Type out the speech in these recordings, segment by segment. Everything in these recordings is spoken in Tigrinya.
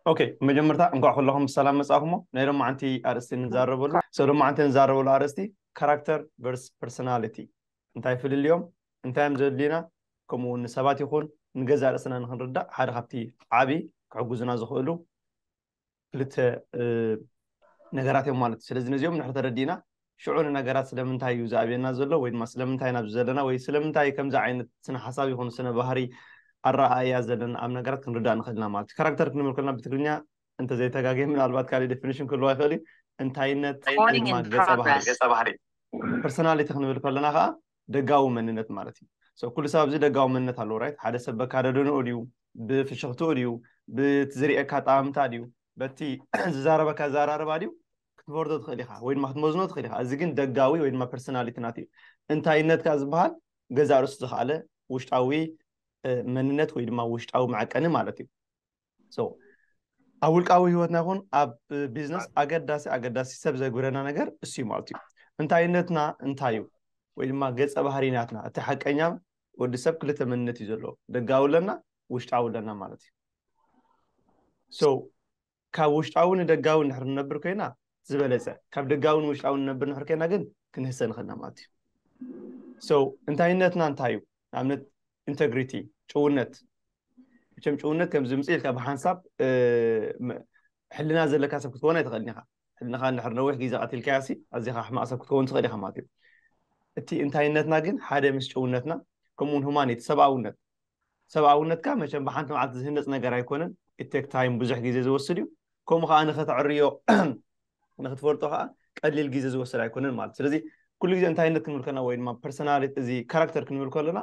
ኦኬ፣ መጀመርታ እንኳዕ ኩለኹም ብሰላም መጻእኩሞ። ናይ ሎማዓንቲ ኣርእስቲ ንዛረበሉ ሰው ሎማዓንቲ ንዛረበሉ ኣርእስቲ ካራክተር ቨርስ ፐርሶናሊቲ እንታይ ፍልልዮም፣ እንታይ እዮም ዘድልዩና፣ ከምኡ እውን ንሰባት ይኹን ንገዛእ ርእስና ንክንርዳእ ሓደ ካብቲ ዓቢ ክሕጉዙና ዝኽእሉ ክልተ ነገራት እዮም ማለት እዩ። ስለዚ ነዚኦም ንድሕር ተረዲእና ሽዑ ንነገራት ስለምንታይ እዩ ዝኣብየና ዘሎ ወይ ድማ ስለምንታይ ናብዚ ዘለና ወይ ስለምንታይ ከምዚ ዓይነት ስነ ሓሳብ ይኹን ስነ ባህሪ ኣረኣእያ ዘለና ኣብ ነገራት ክንርዳእ ንኽእልና ማለት እዩ። ካራክተር ክንብል ከለና ብትግርኛ እንተዘይተጋግየ ምናልባት ካልእ ዴፊኒሽን ክህልዋ ይኽእል እዩ። እንታይነት ወይ ድማ ገጸ ባህሪ። ፐርሶናሊቲ ክንብል ከለና ከዓ ደጋዊ መንነት ማለት እዩ። ኩሉ ሰብ ኣብዚ ደጋዊ መንነት ኣለዎ ራይት። ሓደ ሰብ በካደደንኡ ድዩ፣ ብፍሽኽትኡ ድዩ፣ ብቲ ዝርእየካ ኣጠማምታ ድዩ፣ በቲ ዝዛረበካ ኣዘራርባ ድዩ ክትፈርዶ ትኽእል ኢኻ ወይ ድማ ክትመዝኖ ትኽእል ኢኻ። እዚ ግን ደጋዊ ወይ ድማ ፐርሶናሊቲ ናት እዩ። እንታይነት ከዓ ዝበሃል ገዛ ርእሱ ዝኸኣለ ውሽጣዊ መንነት ወይ ድማ ውሽጣዊ መዐቀኒ ማለት እዩ። ኣብ ውልቃዊ ህይወትና ይኹን ኣብ ቢዝነስ ኣገዳሲ ኣገዳሲ ሰብ ዘግብረና ነገር እሱ ማለት እዩ። እንታይነትና እንታይ እዩ ወይ ድማ ገጸ ባህሪ ናትና፣ እቲ ሓቀኛ ወዲ ሰብ ክልተ መንነት እዩ ዘለዎ፣ ደጋዊ ኣለና ውሽጣዊ ኣለና ማለት እዩ። ካብ ውሽጣዊ ንደጋዊ ንድሕር ንነብር ኮይና ዝበለጸ፣ ካብ ደጋዊ ንውሽጣዊ ንነብር ንድሕር ኮይና ግን ክንህሰ ንኽእልና ማለት እዩ። እንታይነትና እንታይ እዩ? ንኣብነት ኢንተግሪቲ፣ ጭውነት። መቸም ጭውነት ከም ዝምፅእ ኢልካ ብሓንሳብ ሕልና ዘለካ ሰብ ክትከውን ኣይትኽእልን ኢኻ። ሕልናኻ እንድሕር ነዊሕ ግዜ ቀቲልካዮ ሲ ኣዚኻ ሕማቕ ሰብ ክትከውን ትኽእል ኢኻ ማለት እዩ። እቲ እንታይነትና ግን ሓደ ምስ ጭውነትና ከምኡውን ሁማኒቲ ሰብኣውነት ሰብኣውነትካ መቸም ብሓንቲ መዓልቲ ዝህነፅ ነገር ኣይኮነን። ኢቴክ ታይም ብዙሕ ግዜ ዝወስድ እዩ። ከምኡ ከዓ ንኸተዕርዮ ንክትፈልጦ ከዓ ቀሊል ግዜ ዝወስድ ኣይኮነን ማለት። ስለዚ ኩሉ ግዜ እንታይነት ክንብል ከለና ወይ ድማ ፐርሶናሊቲ እዚ ካራክተር ክንብል ከለና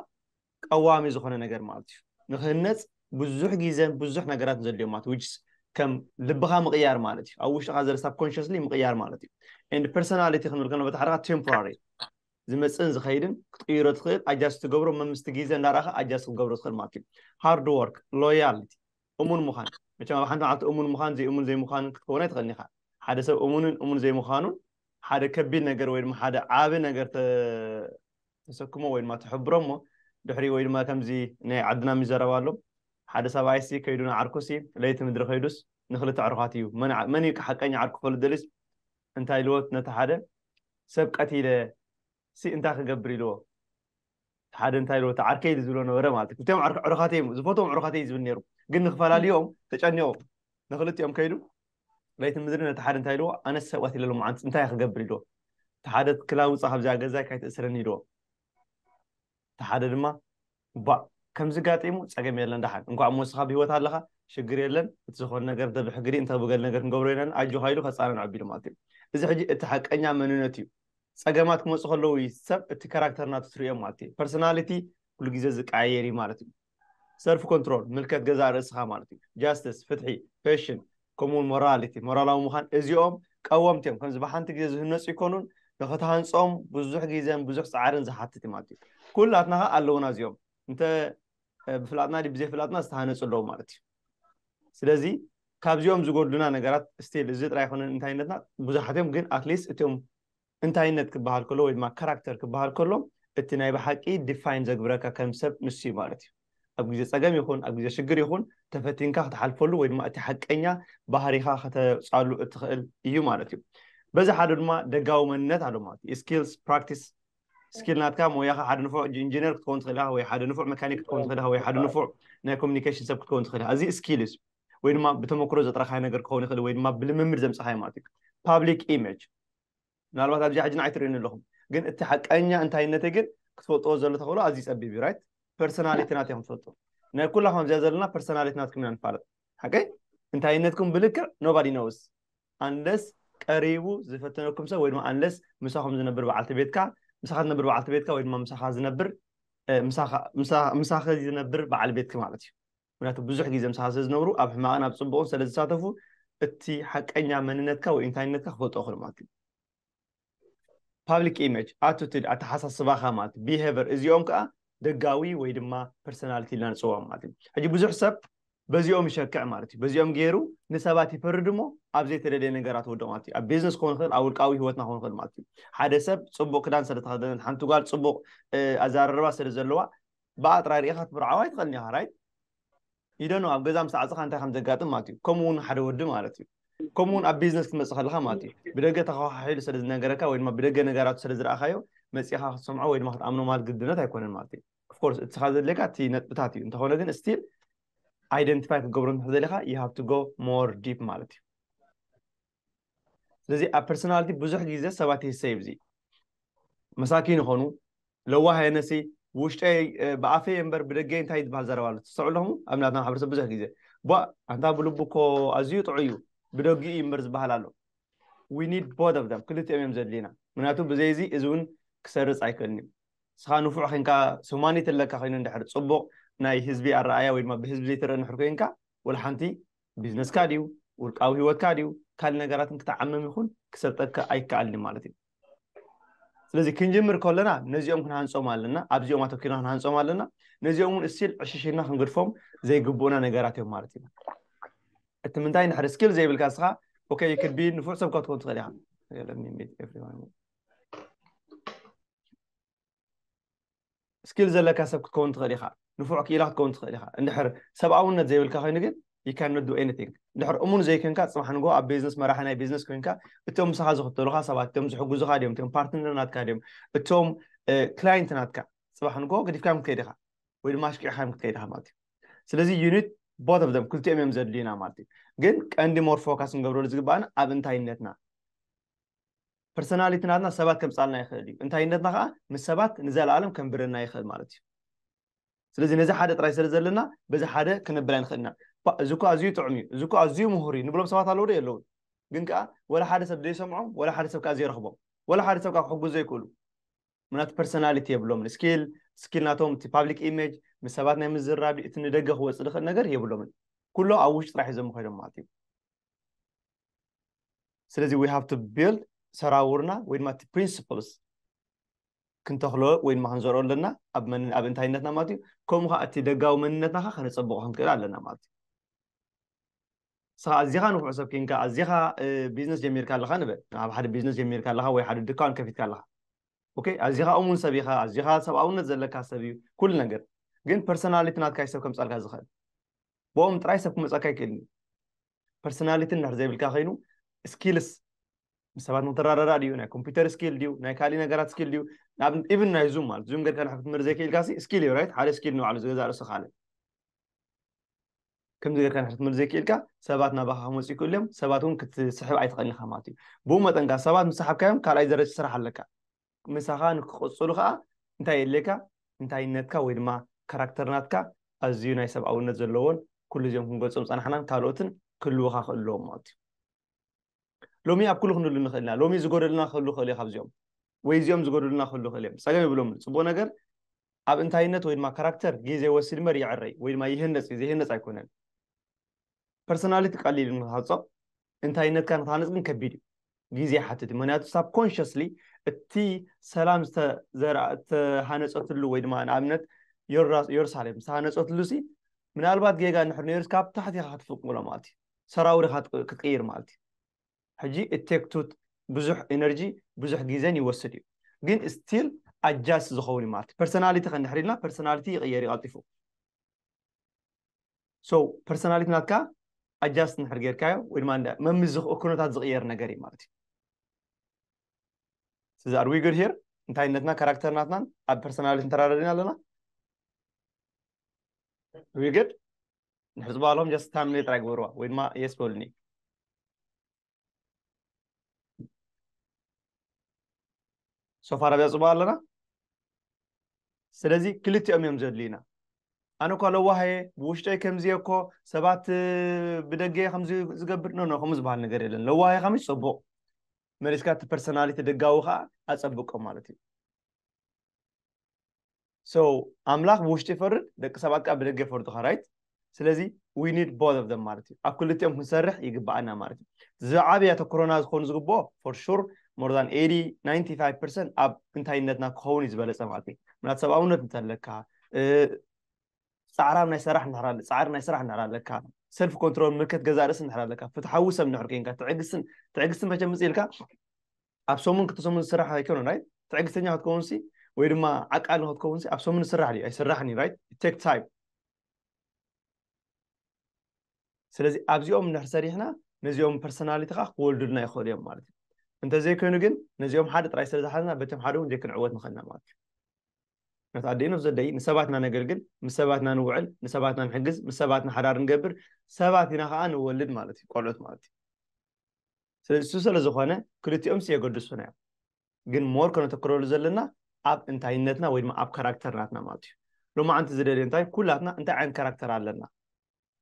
ቀዋሚ ዝኾነ ነገር ማለት እዩ። ንክህነፅ ብዙሕ ግዜን ብዙሕ ነገራት ዘድልዮ ማለት ዊችስ ከም ልብኻ ምቕያር ማለት እዩ። ኣብ ውሽጥኻ ዘለ ሳብኮንሽስሊ ምቕያር ማለት እዩ። ኤንድ ፐርሶናሊቲ ክንብል ከለና በታ ሓደኻ ቴምፖራሪ ዝመፅእን ዝኸይድን ክትቅይሮ ትኽእል ኣጃስት ትገብሮ መምስቲ ግዜ እንዳረኣኻ ኣጃስት ክትገብሮ ትኽእል ማለት እዩ። ሃርድ ወርክ፣ ሎያልቲ፣ እሙን ምዃን። መቸም ኣብ ሓንቲ መዓልቲ እሙን ምዃን ዘይእሙን ዘይምዃንን ክትከውን ኣይትኽእልን ኢኻ። ሓደ ሰብ እሙንን እሙን ዘይምዃኑን ሓደ ከቢድ ነገር ወይ ድማ ሓደ ዓቢ ነገር ተሰክሞ ወይ ድማ ተሕብሮ እሞ ድሕሪ ወይ ድማ ከምዚ ናይ ዓድና የሚዘረባ ኣሎ ሓደ ሰብኣይ ሲ ከይዱ ንዓርኩ ሲ ለይቲ ምድሪ ከይዱስ ንክልተ ዕርኳት እዩ መን እዩ ሓቀኛ ዓርኩ ክፈልጥ ደሊስ እንታይ ኢልዎ ነቲ ሓደ ሰብ ቀቲለ ሲ እንታይ ክገብር ኢልዎ ሓደ እንታይ ኢልዎ ዓርከይ ኢሉ ዝብሎ ነበረ ማለት እዩ። ክልቲኦም ዕርኳተይ እዮም ዝፈትዎም ዕርኳተይ እዩ ዝብል ነይሩ ግን ንክፈላልዮም ተጨኒቑ ንክልቲኦም ከይዱ ለይቲ ምድሪ ነቲ ሓደ እንታይ ኢልዎ ኣነስ ሰብ ቀቲለ ሎማዓንቲ እንታይ ክገብር ኢልዎ እቲ ሓደ ክላውፃ ካብዚኣ ገዛይ ካይትእስረኒ ኢልዎ እቲ ሓደ ድማ ባ ከምዚ ጋጢሙ ፀገም የለን ደሓን እንኳዕ ሞስኻ ብህይወት ኣለኻ ሽግር የለን እቲ ዝኾነ ነገር እንተ ብሕግዲ እንተ ብገል ነገር ክንገብሮ የለን ኣጆኻ ኢሉ ከፃነን ዓቢሉ ማለት እዩ። እዚ ሕጂ እቲ ሓቀኛ መንነት እዩ። ፀገማት ክመፁ ከለዉ ሰብ እቲ ካራክተር ናቱ ትሪኦ ማለት እዩ። ፐርሶናሊቲ ኩሉ ግዜ ዝቀያየር እዩ ማለት እዩ። ሰልፍ ኮንትሮል ምልከት ገዛ ርእስኻ ማለት እዩ። ጃስትስ ፍትሒ፣ ፔሽን ከምኡውን ሞራሊቲ ሞራላዊ ምዃን እዚኦም ቀወምቲ እዮም። ከምዚ ብሓንቲ ግዜ ዝህነፁ ይኮኑን ንክትሃንፆም ብዙሕ ግዜን ብዙሕ ፃዕርን ዝሓትት ማለት እዩ። ኩላትና ኸ ኣለውና እዚኦም እንተ ብፍላጥና ዲ ብዘይ ፍላጥና ዝተሃነፁ ኣለዉ ማለት እዩ። ስለዚ ካብዚኦም ዝጎድሉና ነገራት ስቲል እዚ ጥራይ ይኮነ እንታይነትና ብዙሓት እዮም ግን ኣትሊስት እቲኦም እንታይነት ክበሃል ከሎ ወይ ድማ ካራክተር ክበሃል ከሎ እቲ ናይ ብሓቂ ዲፋይን ዘግብረካ ከም ሰብ ንሱ እዩ ማለት እዩ። ኣብ ግዜ ፀገም ይኹን ኣብ ግዜ ሽግር ይኹን ተፈቲንካ ክትሓልፈሉ ወይ ድማ እቲ ሓቀኛ ባህሪኻ ከተውፃሉ እትኽእል እዩ ማለት እዩ። በዚ ሓደ ድማ ደጋዊ መንነት ኣሎ ማለት እዩ። ስኪልስ ፕራክቲስ ስኪል ናትካ ሞያኻ ሓደ ንፉዕ ኢንጂነር ክትከውን ትኽእል ኢኻ ወይ ሓደ ንፉዕ መካኒክ ክትከውን ትኽእል ኢኻ ወይ ሓደ ንፉዕ ናይ ኮሚኒኬሽን ሰብ ክትከውን ትኽእል ኢኻ። እዚ ስኪል እዩ ወይ ድማ ብተመክሮ ዘጥረኻዮ ነገር ክኸውን ይኽእል ወይ ድማ ብልምምድ ዘምፀኻዮ ማለት እዩ። ፓብሊክ ኢሜጅ ምናልባት ኣብዚ ሕጂ ንዓይ ትርእዩኒ ኣለኹም ግን እቲ ሓቀኛ እንታይነተይ ግን ክትፈልጥዎ ዘሎ ተኽእሎ ኣዝዩ ፀቢብ እዩ ራይት። ፐርሶናሊቲ ናተይ ከም ትፈልጡ ናይ ኩላኹም ኣብዚኣ ዘለና ፐርሶናሊቲ ናትኩም ኢና ንፋለጥ ሓቀይ እንታይነትኩም ብልክዕ ኖባዲ ኖውስ ኣንለስ ቀሪቡ ዝፈተነኩም ሰብ ወይ ድማ ኣንለስ ምሳኹም ዝነብር በዓልቲ ቤትካ ምሳኻ ዝነብር በዓልቲ ቤትካ ወይ ድማ ምሳኻ ዝነብር ምሳኻ ዝነብር በዓል ቤትኪ ማለት እዩ። ምክንያቱ ብዙሕ ግዜ ምሳኻ ስለ ዝነብሩ ኣብ ሕማቕን ኣብ ፅቡቕን ስለ ዝሳተፉ እቲ ሓቀኛ መንነትካ ወይ እንታይነትካ ክፈልጦ ይኽእሉ ማለት እዩ። ፓብሊክ ኢሜጅ ኣቱትድ ኣተሓሳስባኻ ማለት ቢሄቨር እዚኦም ከዓ ደጋዊ ወይ ድማ ፐርሶናሊቲ ኢልና ንፅውዖም ማለት እዩ። ሕጂ ብዙሕ ሰብ በዚኦም ይሸክዕ ማለት እዩ። በዚኦም ገይሩ ንሰባት ይፈርድ እሞ ኣብ ዘይተደለየ ነገራት ወድቕ ማለት እዩ። ኣብ ቢዝነስ ክኸውን ይኽእል፣ ኣብ ውልቃዊ ህይወትና ክኸውን ይኽእል ማለት እዩ። ሓደ ሰብ ፅቡቕ ክዳን ስለተኸደነት፣ ሓንቲ ጓል ፅቡቕ ኣዘራርባ ስለ ዘለዋ ብኣጥራይ ርኢኻ ክትምርዓዋ ኣይትኽእልን ኢኻ ራይት። ኢደኖ ኣብ ገዛ ምስ ዓፅኻ እንታይ ከም ዘጋጥም ማለት እዩ። ከምኡ እውን ሓደ ወዲ ማለት እዩ። ከምኡ እውን ኣብ ቢዝነስ ክትመፅእ ከለካ ማለት እዩ። ብደገ ተኸሓሒሉ ስለ ዝነገረካ ወይ ድማ ብደገ ነገራቱ ስለ ዝረኣኻዮ መፂኻ ክትሰምዖ ወይ ድማ ክትኣምኖ ማለት ግድነት ኣይኮነን ማለት እዩ። ኦፍኮርስ እቲ ኻ ዘድልየካ እቲ ነጥብታት እዩ። እንተኾነ ግን ስቲል ኣይደንቲፋይ ክትገብሮ እንተ ዘሊኻ you have to go more deep ማለት እዩ። ስለዚ ኣብ ፐርሶናሊቲ ብዙሕ ግዜ ሰባት ይህሰዩ። እዚ መሳኪን ይኾኑ፣ ለዋህ የነሲ ውሽጠይ ብኣፈይ እምበር ብደገይ እንታይ ዝበሃል ዘረባ ኣሎ ትስተውዕሉ ኣለኹም? ኣብ ናትና ማሕበረሰብ ብዙሕ ግዜ ቧ ኣንታ ብልቡ እኮ ኣዝዩ ጥዑይ እዩ፣ ብደጊኡ እዩ እምበር ዝበሃል ኣሎ። We need both of them፣ ክልቲኦም እዮም ዘድልዩና። ምክንያቱ ብዘይዚ እዚ እውን ክሰርፅ ኣይክእልን እዩ። ንስኻ ንፉዕ ኮንካ፣ ሱማኒት ኣለካ ኮይኑ እንድሕር ፅቡቕ ናይ ህዝቢ ኣረኣያ ወይ ድማ ብህዝቢ ዘይትረአ ንድሕር ኮንካ፣ ወላ ሓንቲ ቢዝነስካ ድዩ፣ ውልቃዊ ህይወትካ ድዩ፣ ካልእ ነገራትን ክትዓመም ይኹን ክሰልጠካ ኣይከኣልን ማለት እዩ። ስለዚ ክንጅምር ከለና ነዚኦም ክንሃንፆም ኣለና፣ ኣብዚኦም ኣተኪርና ክንሃንፆም ኣለና። ነዚኦም እውን እስቲል ዕሽሽና ክንገድፎም ዘይግብኡና ነገራት እዮም ማለት እዩ። እቲ ምንታይ እንድሕር ስኪል ዘይብልካ ንስኻ okay you could be ንፉዕ ሰብ ክትኮን ትኽእል ኢኻ። ስኪል ዘለካ ሰብ ክትከውን ትኽእል ኢኻ፣ ንፉዕ ክኢላ ክትከውን ትኽእል ኢኻ። እንድሕር ሰብኣውነት ዘይብልካ ኮይኑ ግን you cannot do anything። እንድሕር እሙን ዘይኮንካ፣ ፅባሕ ንጎ ኣብ ቢዝነስ መራሒ ናይ ቢዝነስ ኮንካ፣ እቶም ምሳኻ ዝኽተሉኻ ሰባት እቶም ዝሕግዙኻ ድዮም፣ እቶም ፓርትነር ናትካ ድዮም፣ እቶም ክላይንት ናትካ፣ ፅባሕ ንጎ ገዲፍካዮም ክትከይድ ኢኻ ወይ ድማ ኣሽቂዕካዮም ክትከይድ ኢኻ ማለት እዩ። ስለዚ you need both of them፣ ክልቲኦም እዮም ዘድልዩና ማለት እዩ። ግን ቀንዲ ሞር ፎካስ ክንገብረሉ ዝግባኣና ኣብ እንታይነትና። ፐርሶናሊቲ ናትና ሰባት ከምፃልና ይኽእል እዩ። እንታይነትና ከዓ ምስ ሰባት ንዘለኣለም ከንብረና ይኽእል ማለት እዩ። ስለዚ ነዚ ሓደ ጥራይ ስለ ዘለና በዚ ሓደ ክነብል ኣይንኽእልና። ባ- እዚ እኮ ኣዝዩ ጥዑም እዩ፣ እዚ እኮ ኣዝዩ ምሁር እዩ ንብሎም ሰባት ኣለዉ ዶ? የለውን። ግን ከዓ ወላ ሓደ ሰብ ዘይሰምዖም፣ ወላ ሓደ ሰብ ከዓ ዘይረኽቦም፣ ወላ ሓደ ሰብ ከዓ ክሕግዙ ዘይክእሉ፣ ምክንያቱ ፐርሶናሊቲ የብሎምን። ስኪል ስኪል ናቶም እቲ ፓብሊክ ኢሜጅ፣ ምስ ሰባት ናይ ምዝራብ፣ እቲ ንደገ ክወፅእ ዝኽእል ነገር የብሎምን። ኩሎም ኣብ ውሽጢ ጥራሕ ሒዞም ከይዶም ማለት እዩ። ስለዚ we have to build ሰራውርና ወይ ድማ እቲ ፕሪንስፕልስ ክንተኽሎ ወይ ድማ ክንዘርኦ ኣለና ኣብ መን- ኣብ እንታይነትና ማለት እዩ። ከምኡ ከዓ እቲ ደጋዊ መንነትና ከዓ ከነፀብቆ ክንክእል ኣለና ማለት እዩ። ንስኻ ኣዚኻ ንፉዕ ሰብ ኪንካ፣ ኣዚኻ ቢዝነስ ጀሚርካ ኣለኻ ንበል፣ ኣብ ሓደ ቢዝነስ ጀሚርካ ኣለኻ ወይ ሓደ ድኳን ከፊትካ ኣለኻ። ኦኬ፣ ኣዚኻ እሙን ሰብ ኢኻ፣ ኣዚኻ ሰብኣውነት ዘለካ ሰብ እዩ ኩሉ ነገር። ግን ፐርሶናሊቲ ናትካ እዩ ሰብ ከምፃልካ ዝኽእል። ብኦም ጥራይ ሰብ ክመፃካ ይክእልኒ። ፐርሶናሊቲ እንድሕር ዘይብልካ ኮይኑ፣ ስኪልስ ምስ ሰባት ንክትረዳዳእ ድዩ፣ ናይ ኮምፒውተር ስኪል ድዩ፣ ናይ ካሊእ ነገራት ስኪል ድዩ፣ ኢቭን ናይ ዙም ማለት ዙም ገርካ ንሕ ክትምህር ዘይክእልካ ስኪል እዩ ራይት። ሓደ ስኪል ንባዕሉ ዝገዛእ ርእሱ ካልእ። ከምዚ ገርካ ንሕ ክትምህር ዘይክእልካ ሰባት ናባኻ ክመፁ ይክእሉ እዮም። ሰባት እውን ክትስሕብ ኣይትኽእል ኢኻ ማለት እዩ። ብኡ መጠን ከዓ ሰባት ምስ ሰሓብካዮም ካልኣይ ደረጃ ስራሕ ኣለካ። ምሳኻ ንክቕፅሉ ከዓ እንታይ የድልየካ? እንታይነትካ ወይ ድማ ካራክተር ናትካ ኣዝዩ ናይ ሰብኣውነት ዘለዎን ኩሉ እዚኦም ክንገልፆም ፀናሕናን ካልኦትን ክህልውኻ ክእልዎም ማለት እዩ። ሎሚ ኣብ ኩሉ ክንህሉ ንኽእል ኢና። ሎሚ ዝጎደልና ክህሉ ክእል እዩ ካብዚኦም ወይ እዚኦም ዝጎደሉና ክህሉ ክእል እዮም። ፀገም የብሎምን። ፅቡቅ ነገር ኣብ እንታይነት ወይ ድማ ካራክተር ግዜ ወስድ እምበር ይዕረይ ወይ ድማ ይህነፅ እዩ፣ ዘይህነፅ ኣይኮነን። ፐርሶናሊቲ ቀሊል ንክትሃንፆ፣ እንታይነትካ ንክትሃንፅ ግን ከቢድ እዩ፣ ግዜ ይሓትት እዩ። ምክንያቱ ሳብኮንሽስሊ እቲ ሰላም ዝተዘርኣ- ዝተሃነፀትሉ ወይ ድማ ንኣብነት ዮራ- የሩሳሌም ዝተሃነፀትሉ ሲ ምናልባት ጌጋ እንድሕር ነይሩስ ካብ ታሕቲ ኢኻ ክትፍንቅሎ ማለት እዩ፣ ሰራውር ኢኻ ክትቅ- ክትቅይር ማለት እዩ። ሕጂ እቴክቱት ብዙሕ ኤነርጂ ብዙሕ ግዜን ይወስድ እዩ፣ ግን ስቲል ኣጃስት ዝኸውን እዩ ማለት እዩ። ፐርሶናሊቲ ከንድሕር ኢልና ፐርሶናሊቲ ይቕየር እዩ ቀልጢፉ። ሶ ፐርሶናሊቲ ናትካ ኣጃስት እንድሕር ጌርካዮ ወይ ድማ እንዳ- መምዝ ዝኽ- ኩነታት ዝቕየር ነገር እዩ ማለት እዩ። ስለዚ are we good here? እንታይነትና ካራክተር ናትናን ኣብ ፐርሶናሊቲ ተራዳዲና ኣለና። We good? ንሕዝባ ኣለኹም just ታምኔል ጥራይ ግበርዋ ወይ ድማ የስ በሉኒ። ሶፋር ኣብያ ፅቡቅ ኣለና። ስለዚ ክልቲኦም እዮም ዘድልዩና። ኣነ እኳ ለዋህ እየ፣ ብውሽጠይ ከምዚ እየ እኮ፣ ሰባት ብደገ ከምዚ ዝገብር ኖ ኖ ከምኡ ዝበሃል ነገር የለን። ለዋህ ኢኻ ምሽ ፅቡቅ መሊስካ እቲ ፐርሶናሊቲ ደጋዊ ከዓ ኣፀብቆ ማለት እዩ። So ኣምላኽ ብውሽጢ ይፈርድ፣ ደቂ ሰባት ከዓ ብደገ ይፈርዱኻ ራይት። ስለዚ we need both of them ማለት እዩ። ኣብ ክልቲኦም ክንሰርሕ ይግባኣና ማለት እዩ። ዝዓበየ ኣተኩሮና ዝኸውን ዝግብኦ for sure more than eighty ninety five percent ኣብ እንታይነትና ክኸውን እዩ ዝበለፀ ማለት እዩ። ምክንያቱ ሰብኣውነት እንተለካ ፃዕራም ናይ ሰራሕ እንድሕር ኣለ- ፃዕሪ ናይ ስራሕ እንድሕር ኣለካ፣ ሰልፍ ኮንትሮል ምልከት ገዛ ርእሲ እንድሕር ኣለካ፣ ፍትሓዊ ሰብ እንድሕር ኮንካ፣ ትዕግስትን ትዕግስቲ መቸም ምፅእ ኢልካ ኣብ ሰሙን ክልተ ሰሙን ዝስራሕ ኣይኮነን ራይት። ትዕግስተኛ ክትከውን ሲ ወይ ድማ ዓቃሊ ክትከውን ሲ ኣብ ሰሙን ዝስራሕ ድዩ? ኣይስራሕን እዩ ራይት። ቴክ ታይም። ስለዚ ኣብዚኦም እንድሕር ሰሪሕና ነዚኦም personality ከዓ ክወልዱልና ይኽእሉ እዮም ማለት እዩ። እንተዘይኮይኑ ግን ነዚኦም ሓደ ጥራይ ስለ ዝሓዝና በቶም ሓደ እውን ዘይክንዕወት ንኽእልና ማለት እዩ። Not at the end of the day ንሰባትና ነገልግል፣ ምስ ሰባትና ንውዕል፣ ንሰባትና ንሕግዝ፣ ምስ ሰባትና ሓዳር ንገብር፣ ሰባት ኢና ከዓ ንወልድ ማለት እዩ፣ ቆልዑት ማለት እዩ። ስለዚ እሱ ስለ ዝኾነ ክልቲኦም የገድሱና እዮም። ግን more ከነተክረሉ ዘለና ኣብ እንታይነትና ወይ ድማ ኣብ ካራክተር ናትና ማለት እዩ። ሎማዓንቲ ዝደልዮ እንታይ፣ ኩላትና እንታይ ዓይነት ካራክተር ኣለና?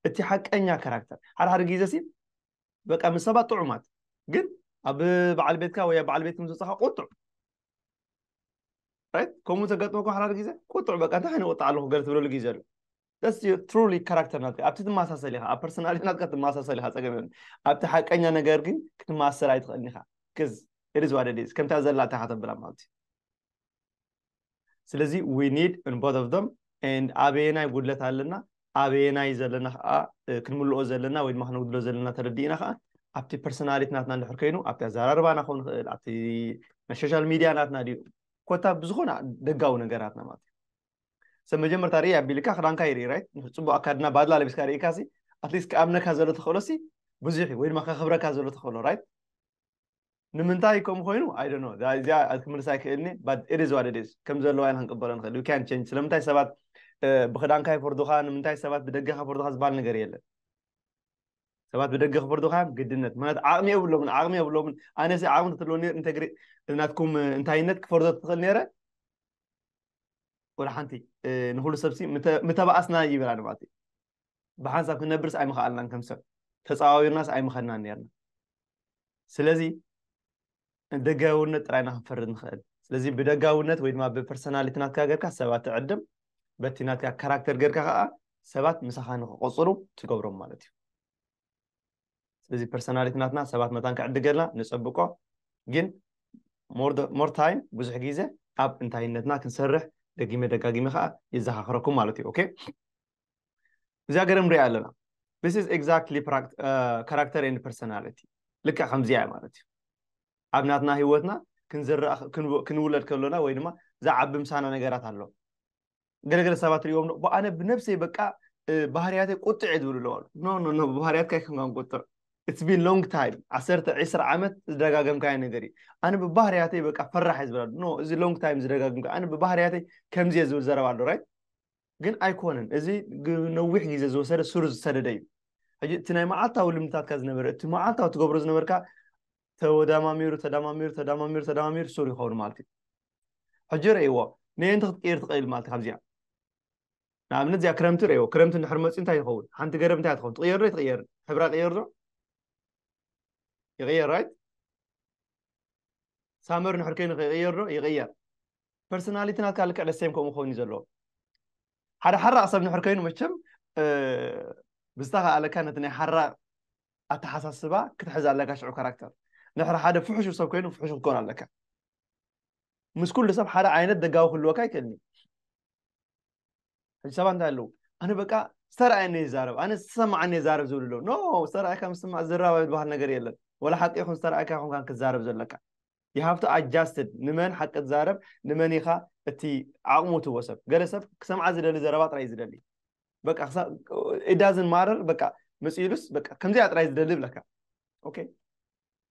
እቲ ሓቀኛ ካራክተር። ሓደ ሓደ ግዜ ሲ በቃ ምስ ሰባት ጥዑማት፣ ግን ኣብ በዓል ቤትካ ወይ ኣብ በዓል ቤት ምስ ወጻኻ ቁጡዕ፣ right? ከምኡ ተገጥመኩም ሓደ ሓደ ግዜ ቁጡዕ፣ በቃ እንታይ ከይነ ቁጣዕ ኣለኹ ገለ ትብለሉ ግዜ ኣሎ። That's your truly character ናትካ። ኣብቲ ትመሳሰል ኢኻ፣ ኣብ personality ናትካ ትመሳሰል ኢኻ፣ ጸገም የብሉን። ኣብቲ ሓቀኛ ነገር ግን ክትመሳሰል ኣይትኽእልን ኢኻ። Cause it is what it is። ከምታ ዘላታ ኢኻ ተብላ ማለት እዩ። ስለዚ we need in both of them and ኣበየናይ ጉድለት ኣለና፣ ኣበየናይ ዘለና ከዓ፣ እ፣ ክንምልኦ ዘለና ወይ ድማ ክነጉድሎ ዘለና ተረዲእና ከዓ ኣብቲ personality ናትና እንድሕር ኮይኑ ኣብቲ ኣዘራርባና ክኸውን ይኽእል፣ ኣብቲ ናይ social media ናትና ድዩ፣ ኮታ ብዝኾነ ደጋዊ ነገራትና ማለት እዩ። ሰብ መጀመርታ ርኢ ኣቢልካ ክዳንካ ይርኢ፣ right? ጽቡቕ ኣካድና ባድላ ለቢስካ ርኢካ ሲ at least ክኣምነካ ዘሎ ተኽእሎ ሲ ብዙሕ እዩ፣ ወይ ድማ ከኽብረካ ዘሎ ተኽእሎ፣ right? ንምንታይ ከምኡ ኮይኑ I don't know። እዚኣ ክምልሳ ኣይክእልኒ፣ but it is what it is። ከም ዘለዋ ኢና ክንቅበሎ ንኽእል። We can't change። ስለምንታይ ሰባት፣ እ፣ ብክዳንካ ይፈርዱኻ፣ ንምንታይ ሰባት ብደገኻ ይፈርዱኻ ዝበሃል ነገር የለን። ሰባት ብደገ ክፈርዱኻ እዮም ግድነት። ምኽንያቱ ዓቕሚ የብሎምን፣ ዓቕሚ የብሎምን። ኣነሲ ዓቕሚ እንተትህልዎ ነይሩ፣ እንተግሪ-፣ ናትኩም እንታይነት ክፈርዶ ትኽእል ነይረ? ወላ ሓንቲ፣ እ፣ ንኹሉ ሰብሲ ምተ-፣ ምተባኣስና ይብል ኣነ ማለት እዩ። ብሓንሳብ ክንነብርስ ኣይምኸኣልናን፣ ከም ሰብ ተጻዋዊርናስ ኣይምኸድናን ነይርና። ስለዚ ደጋውነት ጥራይና ክንፈርድ ንኽእል። ስለዚ ብደጋውነት ወይ ድማ ብፐርሶናሊቲ ናትካ ጌርካ ሰባት ትዕድም፣ በቲ ናትካ ካራክተር ጌርካ ከኣ ሰባት ምሳኻ ንኽቆጽሩ ትገብሮም ማለት እዩ። ስለዚ ፐርሶናሊቲ ናትና ሰባት መታን ክዕድገልና ንጸብቆ፣ ግን more the-፣ more time ብዙሕ ግዜ ኣብ እንታይነትና ክንሰርሕ ደጊመ ደጋጊመ ከኣ ይዘኻኽረኩም ማለት እዩ። ኦኬ፣ እዚኣ ገለ ንሪኣ ኣለና። This is exactly pract-፣ uh, character and personality። ልክዕ ከምዚኣ እያ ማለት እዩ። ኣብ ናትና ህይወትና ክንዝራእ፣ ክንው-፣ ክንውለድ ከሎና ወይ ድማ ዝዓቢ ምሳና ነገራት ኣሎ። ገለገለ ሰባት ሪእዎም ዶ፣ ኣነ ብነብሰይ በቃ፣ እ፣ ባህርያተይ ቁጥዕ እየ ዝብሉ ኣለዉ። ኖ፣ ኖ፣ ኖ፣ ብባህርያትካ ኣይኮንካን ቁጥዕ። It's been long time። ዓሰርተ፣ ዕስራ ዓመት ዝደጋገምካዮ ነገር እዩ። ኣነ ብባህርያተይ በቃ ፈራሕ እየ ዝብል ኣሎ። ኖ፣ እዚ long time ዝደጋገምካ፣ ኣነ ብባህርያተይ ከምዚ እየ ዝብል ዘረባ ኣሎ፣ ራይት? ግን ኣይኮነን። እዚ ግ-፣ ነዊሕ ግዜ ዝወሰደ፣ ሱር ዝሰደደ እዩ። ሕጂ እቲ ናይ መዓልታዊ ልምድታትካ ዝነበረ፣ እቲ መዓልታዊ ትገብሮ ዝነበርካ ተወዳማሚሩ፣ ተዳማሚሩ፣ ተዳማሚሩ፣ ተዳማሚሩ ሱር ይኸውን ማለት እዩ። ሕጂ ረእይዎ፣ ነየንቲ ክትቅይር ትኽእል ማለት እዩ ካብዚኣ። ንኣብነት እዚኣ ክረምቲ ረእይዎ፣ ክረምቲ እንድሕር መፅዩ እንታይ ይኸውን? ሓንቲ ገረብ እንታይ ትኸውን? ትቕየር ዶ ይትቕየር? ሕብራ ይቕየር ዶ? ይቕየር፣ ራይት? ሳመር እንድሕር ኮይኑ ይቕየር ዶ? ይቕየር። ፐርሶናሊቲ ናትካ ልክዕ ደሴም ከምኡ ክኸውን እዩ ዘለዎ። ሓደ ሓራቕ ሰብ እንድሕር ኮይኑ መቸም፣ እ፣ ብዝተኻእለካ ነቲ ናይ ሓራቕ ኣተሓሳስባ ክትሕዝ ኣለካ፣ ሽዑ ካራክተር። እንድሕር ሓደ ፍሑሹ ሰብ ኮይኑ ፍሑሹ ክትኮን ኣለካ። ምስ ኩሉ ሰብ ሓደ ዓይነት ደጋዊ ክህልወካ ኣይክእልን እዩ። ሕጂ ሰባት እንታይ ኣለዉ? ኣነ በቃ ዝተረኣየኒ ይዛረብ፣ ኣነ ዝተሰማዓኒ ይዛረብ ዝብሉ ኣለዉ። ኖ፣ ዝተረኣየካ ምስማዕ ዝራባይ ዝበሃል ነገር የለን። ወላ ሓቂ ይኹን ዝተረኣየካ ይኹን ካን ክትዛረብ ዘለካ። You have to adjusted። ንመን ሓቂ ትዛረብ፣ ንመን ኢኻ እቲ ዓቕሙ ትህቦ ሰብ። ገለ ሰብ ክሰምዓ ዝደሊ ዘረባ ጥራይ እዩ ዝደሊ። በቃ ክሳ-፣ it doesn't matter፣ በቃ መፂኡሉስ በቃ ከምዚኣ ጥራይ ዝደሊ ይብለካ። ኦኬ፣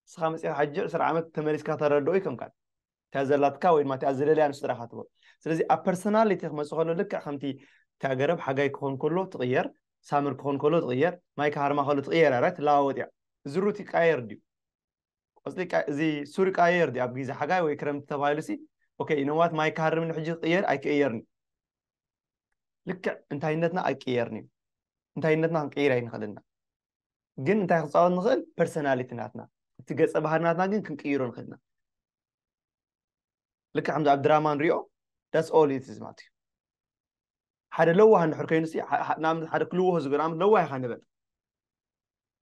ንስኻ መፂኻ ሕጂ ዕስራ ዓመት ተመሊስካ ተረድኦ ይከምካን። እታ ዘላትካ ወይ ድማ እቲኣ ዝደልያ ንሱ ጥራይ ኢኻ ትህቦ። ስለዚ ኣብ ፐርሶናሊቲ ክመፅእ ከሎ ልክዕ ከምቲ እታ ገረብ ሓጋይ ክኾን ከሎ ትቕየር፣ ሳመር ክኾን ከሎ ትቕየር፣ ማይ ክሃርማ ከሎ ትቕየር እያ፣ ራይት? ትለዋወጥ እያ። እዚ ሩት ይቀያየር ድዩ? ቆፅሊ ቃ-፣ እዚ ሱር ይቀያየር ድዩ? ኣብ ግዜ ሓጋይ ወይ ክረምቲ ተባሂሉ ሲ፣ ኦኬ፣ you know what፣ ማይ ክሃርም ንሕጂ ክቕየር ኣይክቕየርን እዩ። ልክዕ እንታይነትና ኣይቅየርን እዩ። እንታይነትና ክንቅይር ኣይንኽእልና። ግን እንታይ ክፃወት ንኽእል? ፐርሶናሊቲ ናትና፣ እቲ ገፀ ባህሪ ናትና ግን ክንቅይሮ ንኽእልና። ልክዕ ከምዚ ኣብ ድራማ ንሪኦ፣ that's all it is ማለት እዩ። ሓደ ለዋህ እንድሕር ኮይኑ ሲ፣ ሓ-፣ ሓ-፣ ንኣብነት ሓደ ክልውሆ ዝብል፣ ንኣብነት ለዋህ ኢኻ ንበል።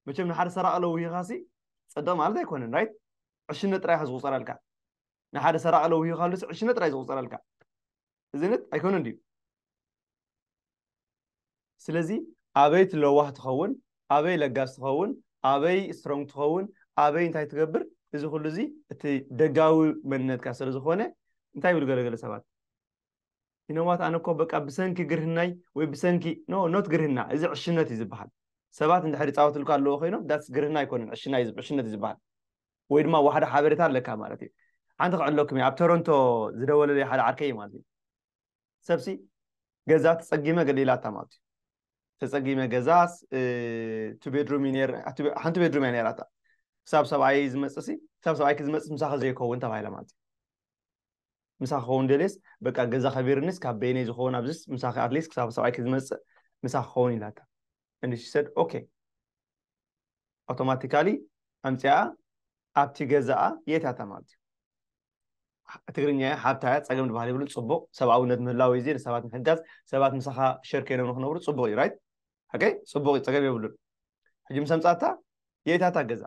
መቸም ንሓደ ሰራቒ ለውሂኻ ሲ፣ ጸድቕ ማለት ኣይኮነን፣ ራይት? ዕሽነት ጥራይ ኢኻ ዝቑጸረልካ። ንሓደ ሰራቒ ለውሂኻሉ ሲ፣ ዕሽነት ጥራይ ዝቑጸረልካ። እዝነት ኣይኮነን ድዩ? ስለዚ ኣበይ ትለዋህ ትኸውን፣ ኣበይ ለጋስ ትኸውን፣ ኣበይ ስትሮንግ ትኸውን፣ ኣበይ እንታይ ትገብር፣ እዚ ኩሉ እዚ እቲ ደጋዊ መንነትካ ስለ ዝኾነ፣ እንታይ ይብሉ ገለገለ ሰባት? You know what፣ ኣነ እኮ በቃ ብሰንኪ ግርህናይ ወይ ብሰንኪ፣ ኖ፣ ኖት ግርህና፣ እዚ ዕሽነት እዩ ዝበሃል። ሰባት እንድሕር ይፃወትልካ ኣለዎ ኮይኖም that's ግርህና ኣይኮነን፣ ዕሽና እዩ ዝብ- ዕሽነት እዩ ዝበሃል። ወይ ድማ ዋሕደ ሓበሬታ ኣለካ ማለት እዩ። ሓንቲ ክዕለኩም እየ፣ ኣብ ቶሮንቶ ዝደወለለይ ሓደ ዓርከይ እዩ ማለት እዩ። ሰብሲ ገዛ ተፀጊመ ገለ ኢላታ ማለት እዩ። ተፀጊመ ገዛስ ቱ ቤድሩም እዩ ነይር፣ ሓንቲ ቤድሩም እያ ነይራታ። ክሳብ ሰብኣይ ዝመፅእ ሲ ክሳብ ሰብኣይኪ ዝመፅእ ምሳኺ ዘይከውን ተባሂላ ማለት እዩ። ምሳኺ ክኸውን ደልየስ በቃ ገዛ ከቢርኒስ ካብ በይነይ ዝኸውን ኣብዚስ ምሳኺ ኣትሊስት ክሳብ ሰብኣይኪ ዝመፅእ ምሳኺ ክኸውን ኢላታ። And she said okay። ኣውቶማቲካሊ ኣምፅኣ ኣብቲ ገዛኣ የታታ ማለት እዩ። ትግርኛ እያ፣ ሓብታ እያ፣ ፀገም ዝበሃል የብሉን። ፅቡቕ ሰብኣውነት ምህላው እዩ፣ እዚ ንሰባት ምሕጋዝ፣ ሰባት ምሳኻ ሸር ኮይኖም ንክነብሩ ፅቡቕ እዩ። ራይት ኦኬ፣ ፅቡቕ እዩ፣ ፀገም የብሉን። ሕጂ ምስ ኣምፃታ የታታ ገዛ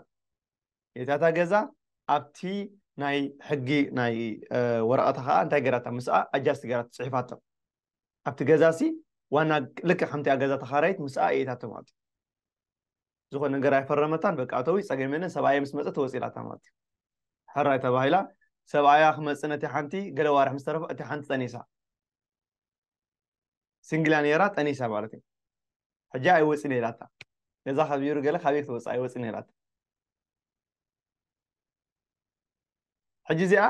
የታታ ገዛ ኣብቲ ናይ ሕጊ ናይ እ፣ ወረቐታ ከዓ እንታይ ገራታ ምስኣ ኣጃስት ገራት ፅሒፋቶ ኣብቲ ገዛ ሲ ዋና ልክዕ ከምቲ ገዛ ተኻራይት ምስኣ የታቶ ማለት እዩ። ዝኾነ ነገር ኣይፈረመታን። በቃ ኣተዊ ፀገም የለን፣ ሰብኣየ ምስ መፀ ትወፂ ኢላታ ማለት እዩ። ሕራይ ተባሂላ ሰብኣያ ክመፅእ ነቲ ሓንቲ ገለ ዋርሕ ምስ ተረፈ እቲ ሓንቲ ጠኒሳ ሲንግላ ነይራ ጠኒሳ ማለት እዩ። ሕጂ ኣይወፅን ኢላታ ገዛ ከቢሩ ገለ ካበይ ክትወፅእ ኣይወፅን ኢላታ። ሕጂ እዚኣ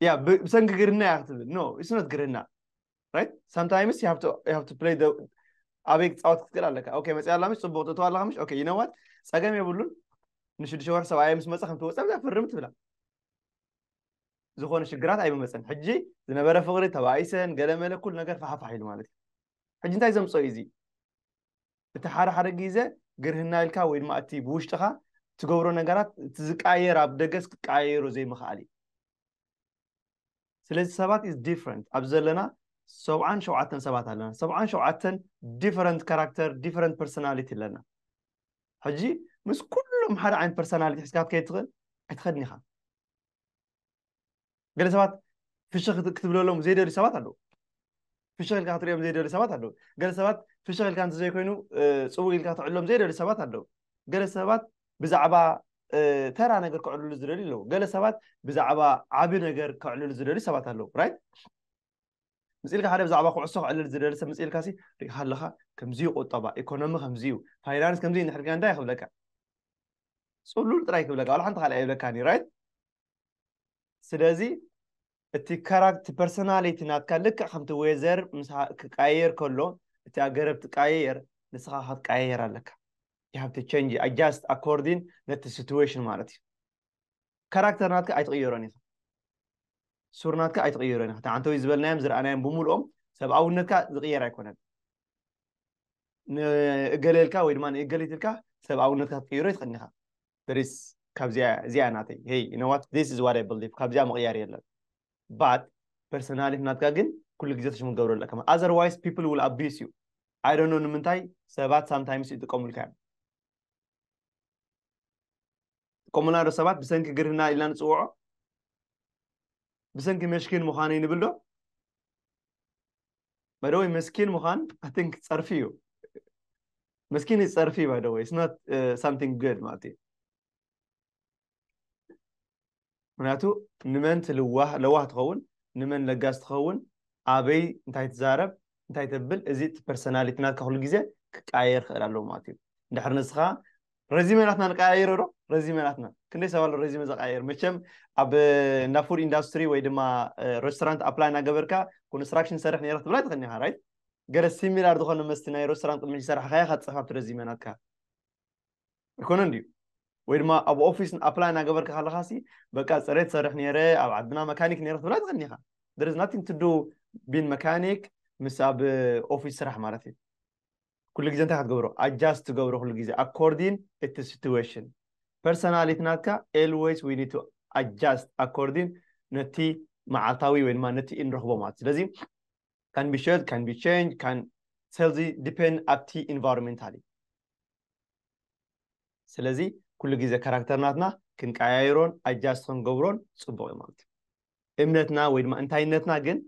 ያ ብ- ብሰንኪ ግርና እያ ክትብል no it's not ግርና right sometimes you have to you have to play the ኣበይ ክትፃወት ክትክእል ኣለካ okay መፅያ ኣላ ምሽ ፅቡቅ ትእትዋ ኣለካ ምሽ okay you know what ፀገም የብሉን ንሽዱሽተ ወርሒ ሰብኣየ ምስ መፀ ከም ትወፅእ ኣብዛ ፍርም ትብላ ዝኾነ ሽግራት ኣይመመፀን ሕጂ ዝነበረ ፍቅሪ ተባኢሰን ገለ መለ ኩሉ ነገር ፋሓፋሕ ኢሉ ማለት እዩ ሕጂ እንታይ ዘምፀኦ እዩ እዚ እቲ ሓደ ሓደ ግዜ ግርህና ኢልካ ወይ ድማ እቲ ብውሽጥኻ ትገብሮ ነገራት እቲ ዝቃየር ኣብ ደገስ ክቃየሩ ዘይምኽኣል እዩ ስለዚ ሰባት is different ኣብዚ ዘለና ሰብዓን ሸውዓተን ሰባት ኣለና ሰብዓን ሸውዓተን different character different personality ኣለና ሕጂ ምስ ኩሎም ሓደ ዓይነት personality ሒዝካ ክትከይድ ትኽእል ኣይትኸድን ኢኻ ገለ ሰባት ፍሽኽ ክትብለሎም ዘይደልዩ ሰባት ኣለዉ ፍሽኽ ኢልካ ክትሪኦም ዘይደልዩ ሰባት ኣለዉ ገለ ሰባት ፍሽኽ ኢልካ እንተዘይኮይኑ ፅቡቅ ኢልካ ትዕሎም ዘይደልዩ ሰባት ኣለዉ ገለ ሰባት ብዛዕባ ተራ ነገር ክዕልሉ ዝደልዩ ኣለዉ ገለ ሰባት ብዛዕባ ዓቢ ነገር ክዕልሉ ዝደልዩ ሰባት ኣለዉ right ምስ ኢልካ ሓደ ብዛዕባ ኩዕሶ ክዕልል ዝደሊ ሰብ ምስ ኢልካ ሲ ሪኢኻ ኣለኻ ከምዚ እዩ ቁጠባ ኢኮኖሚ ከምዚ እዩ ፋይናንስ ከምዚ እዩ ንሕርካ እንታይ ክብለካ ፅሉል ጥራይ ክብለካ ዋላ ሓንቲ ካልእ ኣይብለካን እዩ right ስለዚ እቲ ካራክት personality ናትካ ልክዕ ከምቲ weather ምስ ክቀያየር ከሎ እቲ ኣገረብ ትቀያየር ንስኻ ክትቀያየር ኣለካ you have to change adjust according ነቲ situation ማለት እዩ character ናትካ ኣይትቕየሮን ኢኻ ሱር ናትካ ኣይትቕየሮን ኢኻ ተዓንተዊ ዝበልናዮም ዝረኣናዮም ብምልኦም ሰብኣውነትካ ዝቕየር ኣይኮነን ንእገለ ኢልካ ወይ ድማ ንእገሊት ኢልካ ሰብኣውነትካ ክትቅይሮ ይትኽእል ኢኻ there is ካብዚኣ እዚኣ ናተይ hey you know what this is what I believe ካብዚኣ ምቕያር የለን but personality ናትካ ግን ኩሉ ግዜ ተሽሙ ገብረሉ ኣለካ otherwise people will abuse you I don't know ንምንታይ ሰባት sometimes ይጥቀሙልካ እዮም ጥቀሙልና ዶ ሰባት ብሰንኪ ግርህና ኢልና ንፅውዖ ብሰንኪ መስኪን ምዃነይ ንብል ዶ by the way መስኪን ምዃን I think ፀርፊ እዩ መስኪን is ፀርፊ by the way it's not uh, something good ማለት እዩ ምክንያቱ ንመን ትልዋህ ለዋህ ትኸውን ንመን ለጋስ ትኸውን ኣበይ እንታይ ትዛረብ እንታይ ተብል እዚ እቲ personality ናትካ ኩሉ ግዜ ክቀያየር ክእል ኣለዎ ማለት እዩ እንድሕር ንስኻ ረዚመ ናትና ንቀያየሮ ዶ ረዚመ ናትና ክንደይ ሰብ ኣሎ ረዚመ ዘቀያየር መቸም ኣብ እንዳ food industry ወይ ድማ restaurant apply እናገበርካ construction ሰርሕ ነይረ ክትብላ ትኽእል ኢኻ right ገለ similar ዝኾነ መስቲ ናይ restaurant ቅድሚ ዝሰራሕካያ ካትፅሕፍ ኣብቲ ረዚመ ናትካ ኣይኮነን ድዩ ወይ ድማ ኣብ ኦፊስ apply እናገበርካ ከለካ ሲ በቃ ፅሬት ሰርሕ ነይረ ኣብ ዓድና መካኒክ ነይረ ክትብላ ትኽእል ኢኻ there is nothing to do being mechanic ምስ ኣብ ኦፊስ ስራሕ ማለት እዩ ኩሉ ግዜ እንታይ ክትገብሮ adjust ትገብሮ ኩሉ ግዜ according እቲ situation personality ናትካ always we need to adjust according ነቲ መዓልታዊ ወይ ድማ ነቲ እንረኽቦ ማለት ስለዚ can be shared can be changed can ስለዚ depend ኣብቲ environmentally ስለዚ ኩሉ ግዜ ካራክተር ናትና ክንቀያይሮን adjust ክንገብሮን ፅቡቅ እዩ ማለት እዩ እምነትና ወይ ድማ እንታይነትና ግን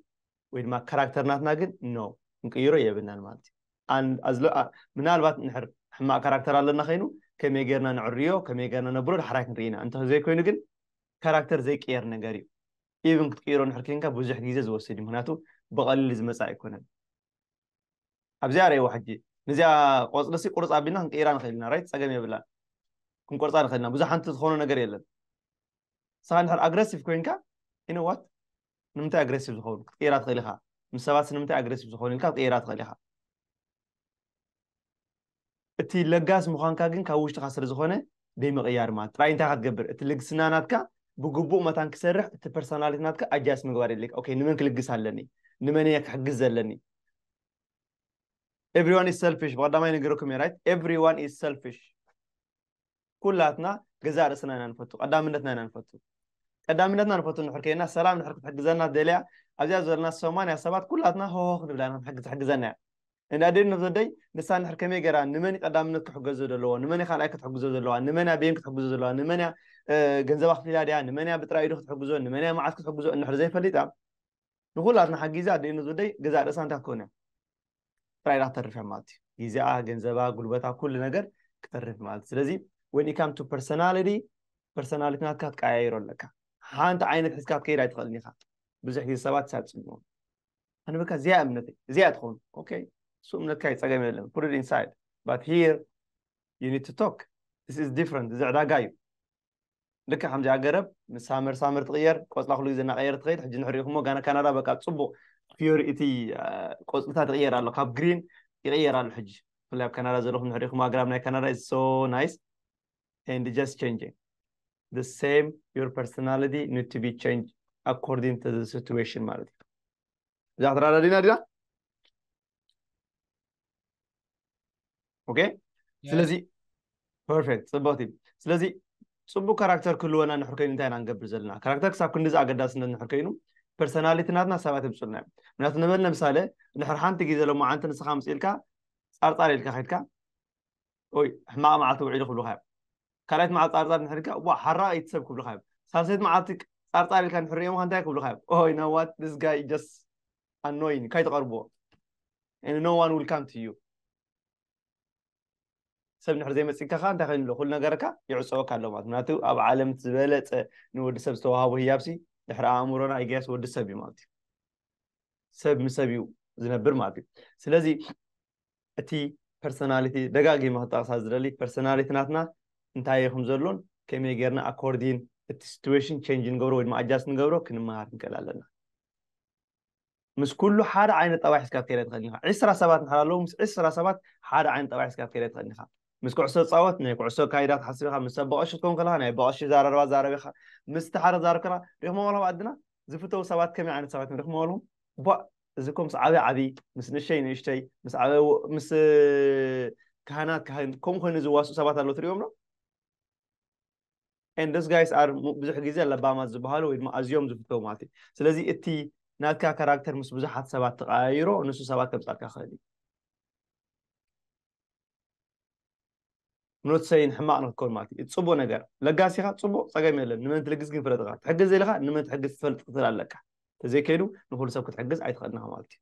ወይ ድማ ካራክተር ናትና ግን no ክንቅይሮ የብልናን ማለት እዩ ምናልባት ንሕር ሕማቅ ካራክተር ኣለና ከይኑ ከመይ ጌርና ንዕርዮ ከመይ ጌርና ነብሮ ዳሕራይ ክንርኢና እንተዘይኮይኑ ግን ካራክተር ዘይቅየር ነገር እዩ even ክትቅይሮ ንሕር ኮይንካ ብዙሕ ግዜ ዝወስድ እዩ ምክንያቱ ብቐሊል ዝመፃ ኣይኮነን ኣብዚኣ ርእይዋ ሕጂ ነዚኣ ቆፅሊ ሲ ቁርፅ ኣቢልና ክንቅይራ ንኽእል ኢና፣ right? ፀገም የብላን። ክንቆርፃ ንኽእል ኢና። ብዙሕ ሓንቲ ዝኾኖ ነገር የለን። ንስኻ እንድሕር ኣግረሲቭ ኮይንካ፣ you know what? ንምንታይ ኣግረሲቭ ዝኸውን ክትቅይራ ትኽእል ኢኻ። ምስ ሰባት ንምንታይ ኣግረሲቭ ዝኸውን ኢልካ ክትቅይራ ትኽእል ኢኻ። እቲ ለጋስ ምዃንካ ግን ካብ ውሽጥኻ ስለ ዝኾነ ደይ ምቕያር ማለት ጥራይ እንታይ ኢኻ ትገብር? እቲ ልግስና ናትካ ብግቡእ መታን ክሰርሕ እቲ ፐርሶናሊቲ ናትካ ኣጃስ ምግባር የድልየካ። ኦኬ፣ ንመን ክልግስ ኣለኒ? ንመን እየ ክሕግዝ ዘለኒ? Everyone is selfish። ብቐዳማይ ነገርኩም እየ፣ right? Everyone is selfish። ኩላትና ገዛእ ርእስና ኢና ንፈቱ፣ ቀዳምነትና ኢና ንፈቱ። ቀዳምነትና ንፈቱ እንድሕር ከይና፣ ሰላም እንድሕር ክትሕግዘና ደልያ፣ ኣብዚኣ ዘለና ሰማንያ ሰባት ኩላትና ሆሆ ክንብላ ኢና፣ ክንሕግዝ ትሕግዘና እያ። እንዳ ደን ነብዘደይ ንሳ እንድሕር ከመይ ገይራ ንመን ቀዳምነት ክሕገዞ ዘለዎ፣ ንመን ካልኣይ ክትሕግዞ ዘለዋ፣ ንመን ኣበየን ክትሕግዞ ዘለዋ፣ ንመን እያ እ፣ ገንዘባ ክፊላ ድያ፣ ንመን እያ ብጥራይ ኢዱ ክትሕግዞ፣ ንመን እያ መዓት ክትሕግዞ እንድሕር ዘይፈሊጣ፣ ንኹላትና ሓጊዛ ኣደይ ነብዘደይ ገዛእ ርእሳ እንታይ ክትከውን እያ? ጥራይ ኢላ ክትተርፍ እያ ማለት እዩ። ግዜኣ፣ ገንዘባ፣ ጉልበታ፣ ኩሉ ነገር ክተርፍ ማለት እዩ። ስለዚ when it come to personality፣ ፐርሶናሊቲ ናትካ ክትቀያይሮ ኣለካ። ሓንቲ ዓይነት ሒዝካ ክትከይድ ኣይትኽእልን ኢኻ። ብዙሕ ግዜ ሰባት ይሳጽምዎም። ኣነ በቃ እዚኣ እምነተይ፣ እዚኣ ትኸውን። ኦኬ፣ እሱ እምነትካ እዩ፣ ጸገም የለን። Put it inside. But here you need to talk. This is different። እዚ ዕዳጋ እዩ። ልክዕ ከምዚኣ ገረብ ምስ ሳመር ሳመር ትቕየር፣ ቆጽላ ኩሉ ግዜ እናቐየር ትኸይድ። ሕጂ ንሕሪእኹሞ ጋና ካናዳ በቃ ጽቡቕ ፊዮሪ እቲ አ፣ ቆጽልታት ይቕየር ኣሎ፣ ካብ ግሪን ይቕየር ኣሎ። ሕጂ ብፍላይ ኣብ ካናዳ ዘለኹም ንሕሪእኹም ኣግራብ ናይ ካናዳ is so nice and just changing. The same, your personality need to be changed according to the situation ማለት እዩ። እዛ ክትረዳዲና ዲና? ኦኬ። ስለዚ ፐርፌክት፣ ጽብቕቲ። ስለዚ ጽቡቅ ካራክተር ክህልወና እንድሕር ኮይኑ እንታይ ኢና ንገብር ዘለና? ካራክተር ክሳብ ክንድዚ ኣገዳስነት እንድሕር ኮይኑ ፐርሰናሊቲ ናትና ሰባት የምጽኡልና እዮም። ምክንያቱ ንበል ለምሳሌ እንድሕር ሓንቲ ግዜ ሎማዓንቲ ንስኻ ምጽኢልካ ጻርጻር ኢልካ ከድካ ወይ ሕማቕ መዓልቲ ውዒሉ ክብሉኻ እዮም። ካልኣይት መዓልቲ ጻርጻር እንድሕር ኢልካ ዋ ሓራቕ እዩ እቲ ሰብ ክብሉኻ እዮም። ሳልሰይቲ መዓልቲ ጻርጻር ኢልካ እንድሕር ሪኦምኻ እንታይ ክብሉኻ እዮም? Oh, you know what? This guy just annoying. ካይትቐርብዎ and no one will come to you። ሰብ እንድሕር ዘይመፂካ ከዓ እንታይ ኮይኑ ኣሎ? ኩሉ ነገርካ ይዕፀወካ ኣሎ ማለት። ምክንያቱ ኣብ ዓለም እቲ ዝበለፀ ንወዲ ሰብ ዝተዋሃቦ ህያብሲ ድሕሪ ኣእምሮና I guess ወዲ ሰብ እዩ ማለት እዩ። ሰብ ምስ ሰብ እዩ ዝነብር ማለት እዩ። ስለዚ እቲ ፐርሶናሊቲ ደጋጊመ ክጠቕሳ ዝደሊ ፐርሶናሊቲ ናትና እንታይ እዩ ከም ዘሎን ከመይ ጌርና ኣኮርዲን እቲ ሲትዌሽን ቼንጅ ንገብሮ ወይ ድማ ኣጃስት ንገብሮ ክንመሃር ንክእል ኣለና። ምስ ኩሉ ሓደ ዓይነት ጠባይ ሒዝካ ክትከይድ ኣይትኽእልን ኢኻ። ዕስራ ሰባት እንድሕር ኣለዉ ምስ ዕስራ ሰባት ሓደ ዓይነት ጠባይ ሒዝካ ክትከይድ ኣይትኽእልን ኢኻ። ምስ ኩዕሶ ትጻወት ናይ ኩዕሶ ኣካይዳ ክትሓስብ ኢኻ። ምስ ሰብ ብቐሺ ክትከውን ከለኻ ናይ ብቐሺ ኣዘራርባ ትዛረብ ኢኻ። ምስ እቲ ሓደ ትዛረብ ከለኻ ሪእኹሞ ኣለኹም ዓድና ዝፍተው ሰባት ከመይ ዓይነት ሰባት እዮም ሪእኹሞ ኣለኹም? ቧእ እዚ እኮ ምስ ዓቢ ዓቢ ምስ ንእሽተይ ንእሽተይ ምስ ዓቢ ምስ ካህናት ካህን ከምኡ ኮይኑ ዝዋስኡ ሰባት ኣለዉ ትሪኦም ዶ? And those guys are ብዙሕ ግዜ ለባማት ዝበሃሉ ወይ ድማ ኣዝዮም ዝፍተው ማለት እዩ። ስለዚ እቲ ናትካ ካራክተር ምስ ብዙሓት ሰባት ተቐያይሮ ንሱ ሰባት ከምጻልካ ክእል እዩ። ኖት ሰይን ሕማቕ ንክትከውን ማለት እዩ። ጽቡቅ ነገር ለጋሲኻ ጽቡቅ ጸገም የለን። ንመን ትልግስ ግን ፍለጥ ኢኻ። ትሕግዝ ኢልኻ ንመን ትሕግዝ ትፈልጥ ክትል ኣለካ። ተዘይከይዱ ንኩሉ ሰብ ክትሕግዝ ኣይትኽእልን ኢኻ ማለት እዩ።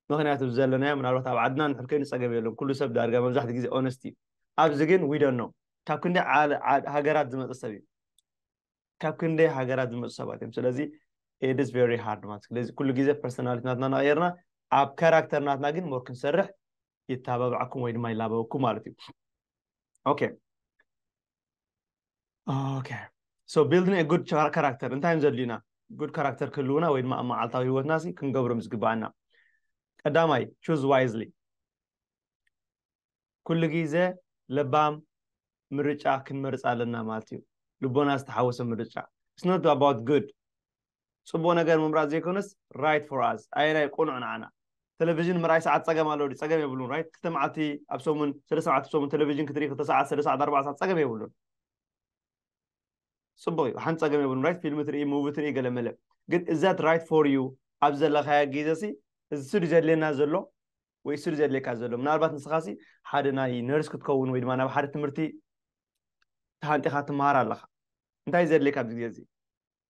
ምክንያቱ ዘለናዮ ምናልባት ኣብ ዓድና እንድሕር ኮይኑ ጸገም የለን። ኩሉ ሰብ ዳርጋ መብዛሕትኡ ግዜ ኦነስት እዩ። ኣብዚ ግን we don't know ካብ ክንደይ ዓለ- ዓ- ሃገራት ዝመጽእ ሰብ እዩ። ካብ ክንደይ ሃገራት ዝመጹ ሰባት እዮም። ስለዚ it is very hard ማለት ስለዚ ኩሉ ግዜ ፐርሶናሊቲ ናትና እናቐየርና ኣብ ካራክተር ናትና ግን ሞር ክንሰርሕ ይተባብዓኩም ወይ ድማ ይላበወኩም ማለት እዩ። ኦኬ ኦኬ so building a good character እንታይ እዮም ዘድልዩና? ጉድ ካራክተር ክህልውና ወይ ድማ ኣብ መዓልታዊ ህይወትና ሲ ክንገብሮም ዝግባኣና ቀዳማይ choose wisely ኩሉ ግዜ ለባም ምርጫ ክንመርጽ ኣለና ማለት እዩ። ልቦና ዝተሓወሰ ምርጫ it's not about good ጽቡቕ ነገር ምምራጽ ዘይኮነስ right for us ኣየናይ ቅኑዕ ንዓና። ቴሌቪዥን ምርኣይ ሰዓት ጸገም ኣለዎ ድዩ? ጸገም የብሉን right ክልተ መዓልቲ ኣብ ሰሙን ሰለስተ መዓልቲ ኣብ ሰሙን ቴሌቪዥን ክትርኢ ክልተ ሰዓት ሰለስተ ሰዓት ኣርባዕተ ሰዓት ጸገም የብሉን። ጽቡቕ እዩ ሓንቲ ጸገም የብሉን right ፊልም ትርኢ ሙቪ ትርኢ ገለ መለ ግን is that right for you ኣብ ዘለኻዮ ግዜ ሲ እሱ ድዩ ዘድልየና ዘሎ ወይ እሱ ድዩ ዘድልየካ ዘሎ? ምናልባት ንስኻ ሲ ሓደ ናይ ነርስ ክትከውን ወይ ድማ ናብ ሓደ ትምህርቲ ተሃንጢኻ ትመሃር ኣለኻ እንታይ እዩ ዘድልየካ ኣብዚ ግዜ እዚ?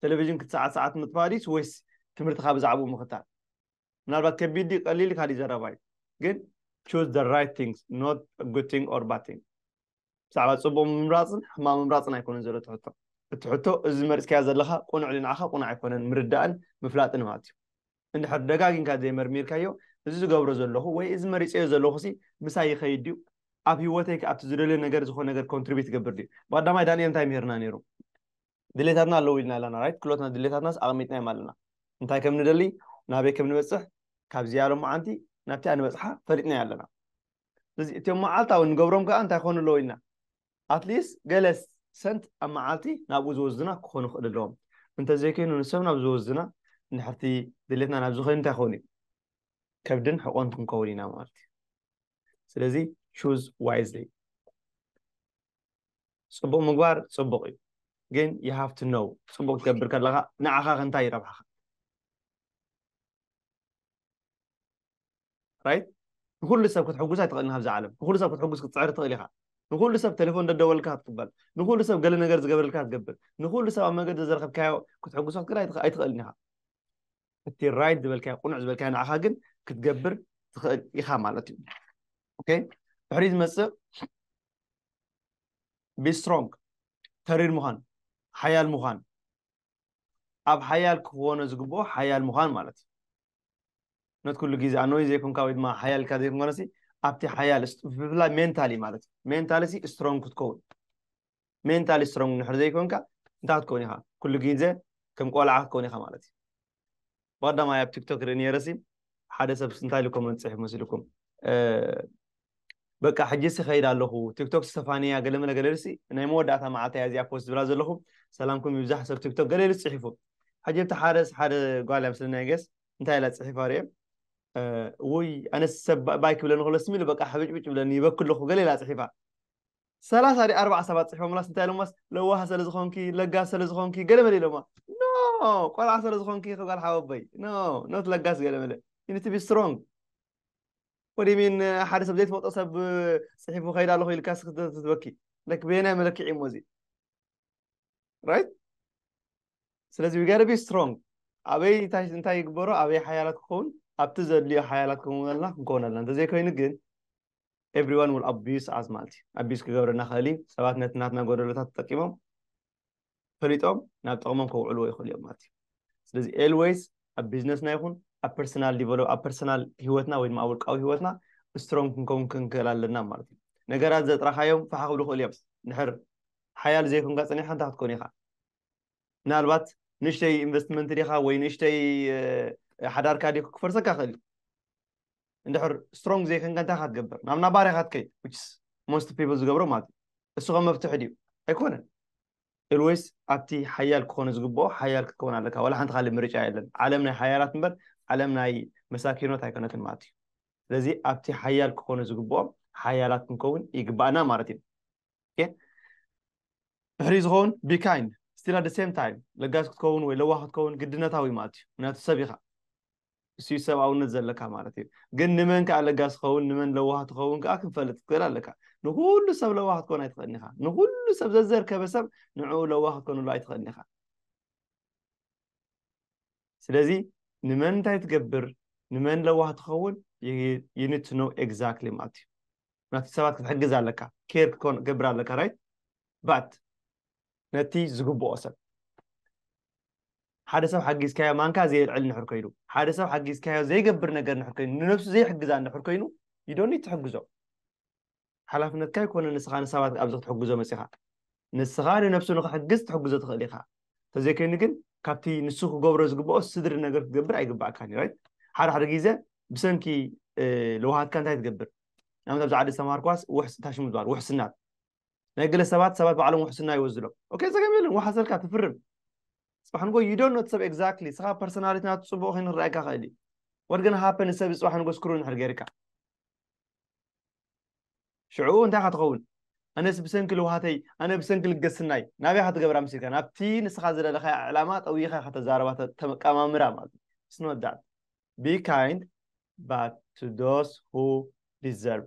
ቴሌቪዥን ክትሰዓት ሰዓት ምጥፋእ ድዩስ ወይስ ትምህርትኻ ብዛዕባኡ ምኽታል? ምናልባት ከቢድ ድዩ ቀሊል ኢልካ ድዩ ዘረባይ ግን choose the right things not good thing or bad thing ብዛዕባ ፅቡቕ ምምራፅን ሕማቕ ምምራፅን ኣይኮነን ዘሎ እቲ ሕቶ እቲ ሕቶ እዚ መሪፅካዮ ዘለኻ ቁኑዕ ድዩ ንዓኻ ቁኑዕ ኣይኮነን ምርዳእን ምፍላጥን ማለት እዩ እንድሕር ደጋጊምካ ዘይመርሚርካዮ እዚ ዝገብሮ ዘለኹ ወይ እዚ መሪፀዮ ዘለኹ ሲ ምሳይ ይኸይድ ድዩ? ኣብ ህይወተይ ኣብቲ ዝደልዮ ነገር ዝኾነ ነገር ኮንትሪቢት ይገብር ድዩ? ብቀዳማይ ዳንኤል እንታይ ምሄርና ነይሩ? ድሌታትና ኣለዉ ኢልና ኣለና፣ ራይት? ክሎትና ድሌታትናስ ኣቐሚጥናዮም ኣለና። እንታይ ከም ንደሊ፣ ናበይ ከም ንበፅሕ፣ ካብዚኣ ሎማዓንቲ ናብቲኣ ንበፅሓ ፈሊጥናዮ ኣለና። ስለዚ እቲኦም መዓልታዊ ንገብሮም ከዓ እንታይ ክኾኑ ኣለዎ ኢልና? ኣትሊስት ገለ ሰንት ኣብ መዓልቲ ናብኡ ዝወስድና ክኾኑ ይኽእል ኣለዎም። እንተዘይኮይኑ ንሰብ ናብ ዝወስድና ንሕርቲ ድሌትና ናብ ዝኾይኑ እንታይ ክኸውን እዩ? ከብድን ሕቆን ክንከውን ኢና ማለት እዩ። ስለዚ choose wisely። ፅቡቅ ምግባር ፅቡቅ እዩ፣ ግን you have to know ፅቡቅ ክትገብር ከለካ ንዓኻ እንታይ ይረብሓኻ? ራይት? ንኩሉ ሰብ ክትሕጉስ ኣይትኽእልን ኣብዚ ዓለም። ንኩሉ ሰብ ክትሕጉስ ክትፅዕር ትኽእል ኢኻ። ንኩሉ ሰብ ቴሌፎን ደደወልካ ክትቅበል፣ ንኩሉ ሰብ ገለ ነገር ዝገበረልካ ክትገብር፣ ንኩሉ ሰብ ኣብ መንገዲ ዘረከብካዮ ክትሕጉሶ ክትክእል ኣይትኽ- ኣይትኽእልን ኢኻ። እቲ ራይት ዝበልካዮ ቅኑዕ ዝበልካዮ ንዓኻ ግን ክትገብር ትኽእል ኢኻ ማለት እዩ። ኦኬ፣ ድሕሪ ዝመፅእ be strong፣ ተሪር ምዃን፣ ሓያል ምዃን። ኣብ ሓያል ክኾኖ ዝግብኦ ሓያል ምዃን ማለት እዩ። ነት ኩሉ ግዜ ኣኖይ ዘይኮንካ ወይ ድማ ሓያል ኢልካ ዘይኮንካ ነሲ ኣብቲ ሓያል እስ- ብፍላይ ሜንታሊ ማለት እዩ። ሜንታሊ ሲ ስትሮንግ ክትከውን፣ ሜንታሊ ስትሮንግ ንድሕር ዘይኮንካ እንታይ ክትከውን ኢኻ? ኩሉ ግዜ ከም ቆልዓ ክትከውን ኢኻ ማለት እዩ። ብቀዳማይ ኣብ ቲክቶክ ርኢ ነይረ ሲ ሓደ ሰብ እንታይ ኢሉ ኮመንት ፅሒፍ መሲልኩም? በቃ ሕጂ ሲ ከይድ ኣለኹ፣ ቲክቶክ ዝተፋንያ ገለመለ ገለ ኢሉ ሲ ናይ መወዳእታ መዓልታ እያ እዚኣ ፖስት ዝብላ ዘለኹ። ሰላምኩም ይብዛሕ ሰብ ቲክቶክ ገለ ኢሉ ፅሒፉ። ሕጂ እቲ ሓደ ሓደ ጓል እያ ምስለና ገስ እንታይ ኢላ ፅሒፋ ርየ? ውይ ኣነስ ሰብ ባይ ክብለኒ ከሎ ስሚሉ በቃ ሕብጭብጭ ብለኒ ይበክ ኣለኹ ገለ ኢላ ፅሒፋ። ሰላሳ ዲ ኣርባዓ ሰባት ፅሒፎም ላስ እንታይ ኢሎማስ ለዋህ ስለ ዝኾንኪ ለጋስ ስለ ዝኾንኪ ገለመለ ኢሎማ። ኖ፣ ቆልዓ ስለ ዝኾንኪ ጓል ሓወቦይ፣ ኖ፣ ኖት ለጋስ ገለመለ። You need to be strong። What do you mean? ሓደ ሰብ ዘይትፈልጦ ሰብ ፅሒፉ ከይድ ኣለኹ ኢልካ ስክትበኪ? ላይክ በየናይ መለክዒ እሞ እዚ? ራይት? ስለዚ we gotta be strong። ኣበይ እንታይ እንታይ ይግበሮ፣ ኣበይ ሓያላት ክኸውን፣ ኣብቲ ዘድልዮ ሓያላት ክኸውን ኣለና ክንከውን ኣለና። እንተዘይኮይኑ ግን everyone will abuse us ማለት እዩ። ኣቢዩስ ክገብረና ክእል እዩ። ሰባት ነቲ ናትና ጎደሎታት ተጠቂሞም ፈሊጦም ናብ ጥቕሞም ከውዕልዎ ይኽእሉ እዮም ማለት እዩ። ስለዚ ኤልዌይስ ኣብ ቢዝነስና ይኹን ኣብ ፐርሰናል ዲቨሎፕ ኣብ ፐርሰናል ህይወትና ወይ ድማ ኣብ ውልቃዊ ህይወትና ስትሮንግ ክንከውን ክንክእል ኣለና ማለት እዩ። ነገራት ዘጥራኻዮም ፋሓ ክብሉ ይኽእሉ እዮም። ንድሕር ሓያል ዘይኮንካ ፀኒሕካ እንታይ ክትኮን ኢኻ? ምናልባት ንእሽተይ ኢንቨስትመንት ዲኻ ወይ ንእሽተይ ሓዳርካ ዲ ክፈርሰካ ክእል። እንድሕር ስትሮንግ ዘይኮንካ እንታይ ክትገብር ናብ ናባሪኻ ትከይድ? Most people ዝገብሮ ማለት እዩ። እሱ ከም መፍትሒ ድዩ? ኣይኮነን። ኤልዌይስ ኣብቲ ሓያል ክኾነ ዝግብኦ ሓያል ክትከውን ኣለካ። ዋላ ሓንቲ ካልእ ምርጫ የለን። ዓለም ናይ ሓያላት እምበር ዓለም ናይ መሳኪኖት ኣይኮነትን ማለት እዩ። ስለዚ ኣብቲ ሓያል ክኾነ ዝግብኦም ሓያላት ክንከውን ይግባእና ማለት እዩ። ድሕሪ ዝኸውን be kind still at the same time ለጋስ ክትከውን ወይ ለዋህ ክትከውን ግድነታዊ ማለት እዩ። ምክንያቱ ሰብ ኢኻ፣ እሱ ሰብኣውነት ዘለካ ማለት እዩ። ግን ንመን ከዓ ለጋስ ትኸውን ንመን ለዋህ ትኸውን ከዓ ክንፈልጥ ትክእል ኣለካ። ንኩሉ ሰብ ለዋህ ክትኮን ኣይትኽእልን ኢኻ። ንኩሉ ሰብ ዘዘርከበ ሰብ ንዕኡ ለዋህ ክትኮንሉ ኣይትኽእልን ኢኻ። ስለዚ ንመን እንታይ ትገብር ንመን ለዋህ ትኸውን you need to know exactly ማለት እዩ። ናቲ ሰባት ክትሕግዝ ኣለካ፣ ኬር ክትገብር ኣለካ፣ ራይት? ባት ነቲ ዝግብኦ ሰብ ሓደ ሰብ ሓጊዝካዮ ማንካ ዘየልዕል ንሕር ኮይኑ ሓደ ሰብ ሓጊዝካዮ ዘይገብር ነገር ንሕር ኮይኑ ንነብሱ ዘይሕግዛ ንሕር ኮይኑ you don't need ትሕግዞ። ሓላፍነትካ ይኮነ ንስኻ ንሰባት ኣብዚ ክትሕግዞ መፂኻ። ንስኻ ንነብሱ ንክሕግዝ ትሕግዞ ትኽእል ኢኻ። ተዘይኮይኑ ግን ካብቲ ንሱ ክገብሮ ዝግብኦ ስድሪ ነገር ክትገብር ኣይግባእካን እዩ። ሓደ ሓደ ግዜ ብሰንኪ ለውሃትካ እንታይ ትገብር? ንኣብነት ኣብዚ ዓዲ ዝተማሃርኳስ ውሕስ ታሽሙ ዝበሃል ውሕስናት ናይ ገለ ሰባት ሰባት ባዕሎም ውሕስና ይወስድሎም። ኦኬ፣ ጸገም የለን፣ ውሓሰልካ ትፍርም። ጽባሕ ንጎ you don't know ሰብ exactly ስኻ ፐርሶናሊቲ ናቱ ጽቡቕ ኮይኑ ክረኣየካ ክእል እዩ። What gonna happen ሰብ ጽባሕ ንጎ ስክሩ ንድሕር ገይርካ ሽዑ እንታይ ኢኻ ትኸውን? ኣነስ ብሰንኪ ልውሃተይ ኣነ ብሰንኪ ልገስናይ ናበይ ኢኻ ትገብራ መሲልካ? ናብቲ ንስኻ ዝደለኻዮ ዕላማ ጠዊኻ ኢኻ ተዛረባ ተመቀማምራ ማለት እዩ። It's not that. Be kind but to those who deserve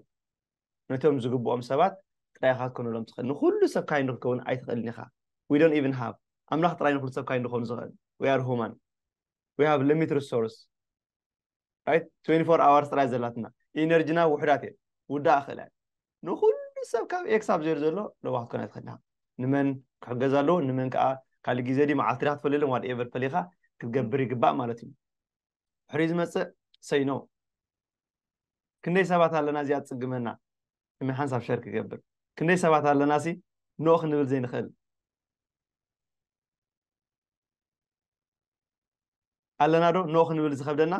ነቶም ዝግብኦም ሰባት ጥራይ ኢኻ ክትኮነሎም ትኽእል። ንኹሉ ሰብ ካይንድ ክትከውን ኣይትኽእልን ኢኻ። We don't even have ኣምላኽ ጥራይ ንኹሉ ሰብ ካይንድ ክኸውን ዝኽእል። We are human. We have limit resource. Right? Twenty-four hours ጥራይ ዘላትና ኢነርጂና ውሕዳት እየ ውዳእ ክእል ንኹሉ ሰብ ካብ ኤክስ ኣብ ዜሮ ዘሎ ለዋ ክትኮን ኣይትኽእል ኢኻ። ንመን ክሕገዝ ኣለዎ ንመን ከዓ ካልእ ግዜ ዲ መዓልቲ ዳ ክትፈልየሎም ዋት ኤቨር ፈሊኻ ክትገብር ይግባእ ማለት እዩ። ድሕሪ ዝመፅእ ሰይኖ ክንደይ ሰባት ኣለና እዚኣ ትጽግመና? እሚ ሓንሳብ ሸር ክገብር። ክንደይ ሰባት ኣለና ሲ ኖ ክንብል ዘይንኽእል? ኣለና ዶ ኖ ክንብል ዝኸብደና?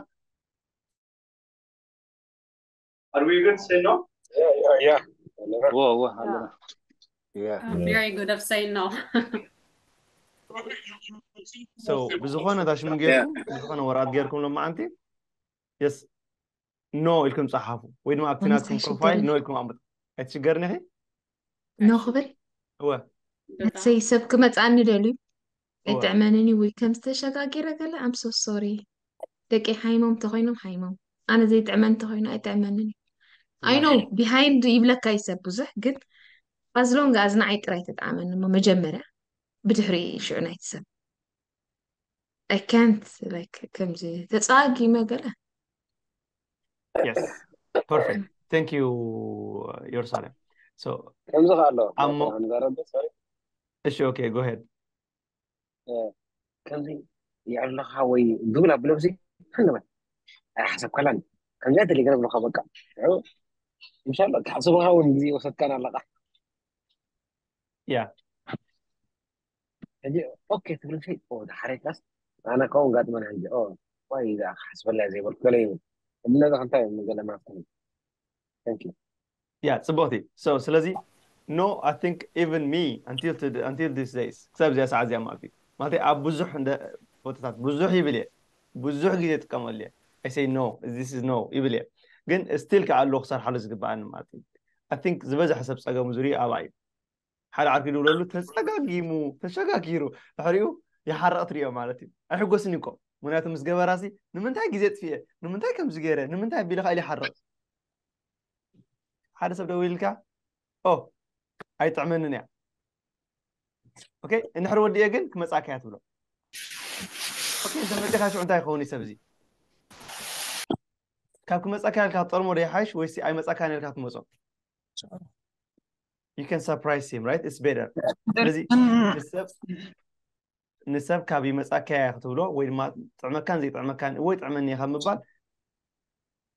Are we good to say no? Yeah, yeah, yeah. እዎ እዎ ኣለና። Yeah. Very good of saying no. So ብዝኾነ ታሽሙ ጌርኩም ብዝኾነ ወረቐት ጌርኩም ሎማዓንቲ የስ ኖ ኢልኩም ጸሓፉ ወይ ድማ ኣብቲ ናትኩም ኣይትሽገርን። ፕሮፋይል ኖ ኢልኩም ኣምጡ። ኣይትሽገርን ኢኺ? ኖ ክብል እወ let's say ሰብ ክመፅኣኒ ደልዩ እወ ኣይጥዕመንን እዩ ወይ ከም ዝተሸጋጊረ ገለ I'm so sorry ደቂ ሓይሞም ተኮይኖም ሓይሞም ኣነ ዘይጥዕመኒ ተኮይኑ ኣይጥዕመንን እዩ I know behind ይብለካ እዩ ሰብ ብዙሕ ግን as long as ንዓይ ጥራይ ተጥዓመኒ እሞ መጀመርያ ብድሕሪ ሽዑ ናይቲ ሰብ I can't like ከምዚ ተፃጊመ ገለ Yes. Perfect. Thank you, Jerusalem. So ከምዚ ከ ኣሎ ኣሞ- ንዛረብ እሺ okay, go ahead. ከምዚ የዕለኻ ወይ ግብል ኣብሎም ሲ ንበል ኣይሓሰብካላን ከምዚኣ ተሊገ ብለካ በቃ ንሻላ ትሓስበካ እውን ግዜ ወሰድካን ኣለካ Yeah. ሕጂ ኦኬ ትብል ሲ ዳሓረይካስ ኣነ ከውን ጋጥመን ሕጂ ዋይ ክሓስበላ ዘይበልኩ ገለ ይብል እምነዛ ከንታይ ገለ ማለት እዩ Thank you. Yeah, ጽቡቕቲ። So ስለዚ no, I think even me until to, until these days ክሳብ እዚኣ ሰዓት እዚኣ ማለት እዩ ማለት ኣብ ብዙሕ እንደ ቦታታት ብዙሕ ይብል እየ ብዙሕ ግዜ ጥቀመሉ እየ I say no, this is no ይብል እየ ግን still ከዓ ኣለዎ ክሰርሓሉ ዝግበኣኒ ማለት እዩ I think ዝበዝሐ ሰብ ጸገሙ ዝሪኦ ኣብኣ እዩ ሓደ ዓርኪ ድውለሉ ተጸጋጊሙ ተሸጋጊሩ ድሕሪኡ ይሓረቕ ትሪኦ ማለት እዩ ኣይሕጎስን እኮ ምክንያቱ ምስ ገበራሲ ንምንታይ ግዜ ጥፍኤ ንምንታይ ከምዚ ገይረ ንምንታይ ቢልካ ኢሉ ይሓርቕ ሓደ ሰብ ደው ኢልካ ኦ ኣይጥዕመንን እያ ኦኬ እንድሕር ወዲኤ ግን ክመጻካ እያ ትብሎ ኦኬ እንተ መጺኻ ሽዑ እንታይ ይኸውን እዩ ሰብ እዚ ካብ ክመጻካ ኢልካ ትጠርሞ ዶ ይሓይሽ ወይሲ ኣይመጻካን ኢልካ ትመጾ you can surprise him right it's better ስለዚ ንሰብ ንሰብ ካብ ይመጻካ እያ ክትብሎ ወይ ድማ ጥዕመካን ዘይጥዕመካን ወይ ጥዕመኒ ካብ ምባል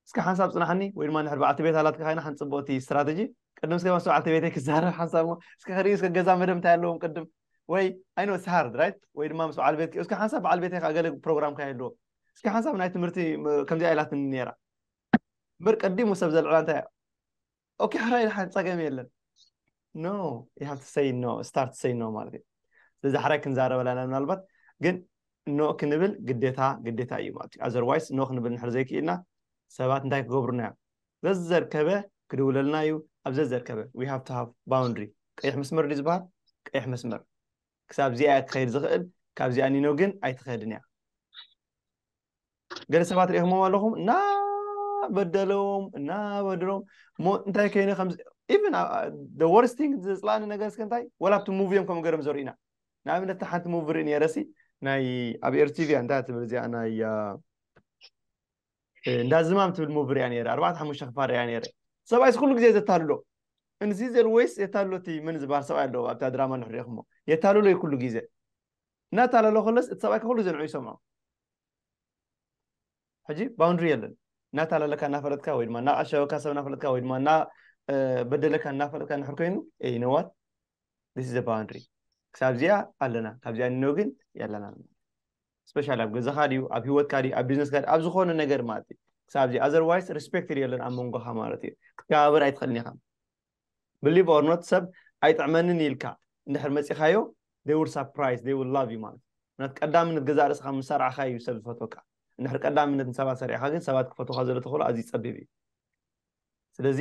እስከ ሓንሳብ ጽናሕኒ ወይ ድማ ንሕር በዓልቲ ቤት ኣላትካ ካይና ሓንቲ ጽቡቕቲ ስትራተጂ ቅድም እስከ ምስ በዓልቲ ቤተይ ክዛረብ ሓንሳብ እሞ እስከ ክርኢ እስከ ገዛ መደብ እንታይ ኣለዎም ቅድም ወይ I know it's hard right ወይ ድማ ምስ በዓል ቤት እስከ ሓንሳብ በዓል ቤተይ ከኣ ገለ ፕሮግራም ከ ኣለዎ እስከ ሓንሳብ ናይ ትምህርቲ ከምዚኣ ኢላትኒ ነይራ እምበር ቀዲሙ ሰብ ዘልዕላ እንታይ okay ሕራይ ድሓን ጸገም የለን no you have to say no start to say no ማለት እዩ ስለዚ ሕራይ ክንዛረበላና ምናልባት ግን no ክንብል ግዴታ ግዴታ እዩ ማለት እዩ otherwise no ክንብል ንሕር ዘይክኢልና ሰባት እንታይ ክገብሩና እዮም ዘዘርከበ ክድውለልና እዩ ኣብ ዘዘርከበ we have to have boundary ቀይሕ መስመር ድዩ ዝበሃል ቀይሕ መስመር ክሳብ እዚኣ እያ ክኸይድ ዝኽእል ካብዚኣ ኒኖ ግን ኣይትኸድን እያ ገለ ሰባት ሪኢኹሞም ኣለኹም እናበደሎም እናበደሎም እሞ እንታይ ከይነ ከም even the worst thing ዘፅላኒ ነገር እስከ እንታይ ወላ ኣብቲ ሙቪ እዮም ከም ገርም ዘርእዩና ንኣብነት ሓንቲ ሙቪ ርኢ ነረ ሲ ናይ ኣብ ኤርቲቪ እንታይ ትብል እዚኣ ናይ እንዳዝማም ትብል ሙቪ ሪኣ ነረ ኣርባዕተ ሓሙሽተ ክፋል ሪኣ ነረ ሰብኣይስ ኩሉ ግዜ ዘታልሎ እንዚ ዘል ወይስ የታልሎ እቲ መን ዝበሃል ሰብኣይ ኣለዎ ኣብታ ድራማ ንሕሪኢኹሞ የታልሎ እዩ ኩሉ ግዜ እናታለሎ ከለስ እቲ ሰብኣይ ኩሉ ግዜ ንዑ ይሰምዖ ሕጂ boundary የለን እናታለለካ እናፈለጥካ ወይ ድማ እናቀሸበካ ሰብ እናፈለጥካ ወይ ድማ እና በደለካ እናፈለጥካ ንሕር ኮይኑ you know what this is boundary ክሳብ እዚኣ ኣለና ካብዚኣ ንነው ግን የለና special ኣብ ገዛኻ ድዩ ኣብ ህይወትካ ድዩ ኣብ ቢዝነስካ ድዩ ኣብ ዝኾነ ነገር ማለት እዩ ክሳብ እዚ otherwise respect የለን ኣብ መንጎኻ ማለት እዩ ክትከባበር ኣይትኽእልን ኢኻ believe or not ሰብ ኣይጥዕመንን ኢልካ እንድሕር መፂኻዮ they will surprise they will love you ማለት ምክንያቱ ቀዳምነት ገዛእ ርእስኻ ምሰራዕኻ እዩ ሰብ ዝፈትወካ እንድሕር ቀዳምነት ንሰባት ሰሪዕኻ ግን ሰባት ክፈትወኻ ዘሎ ተኽእሎ ኣዝዩ ፀቢብ እዩ ስለዚ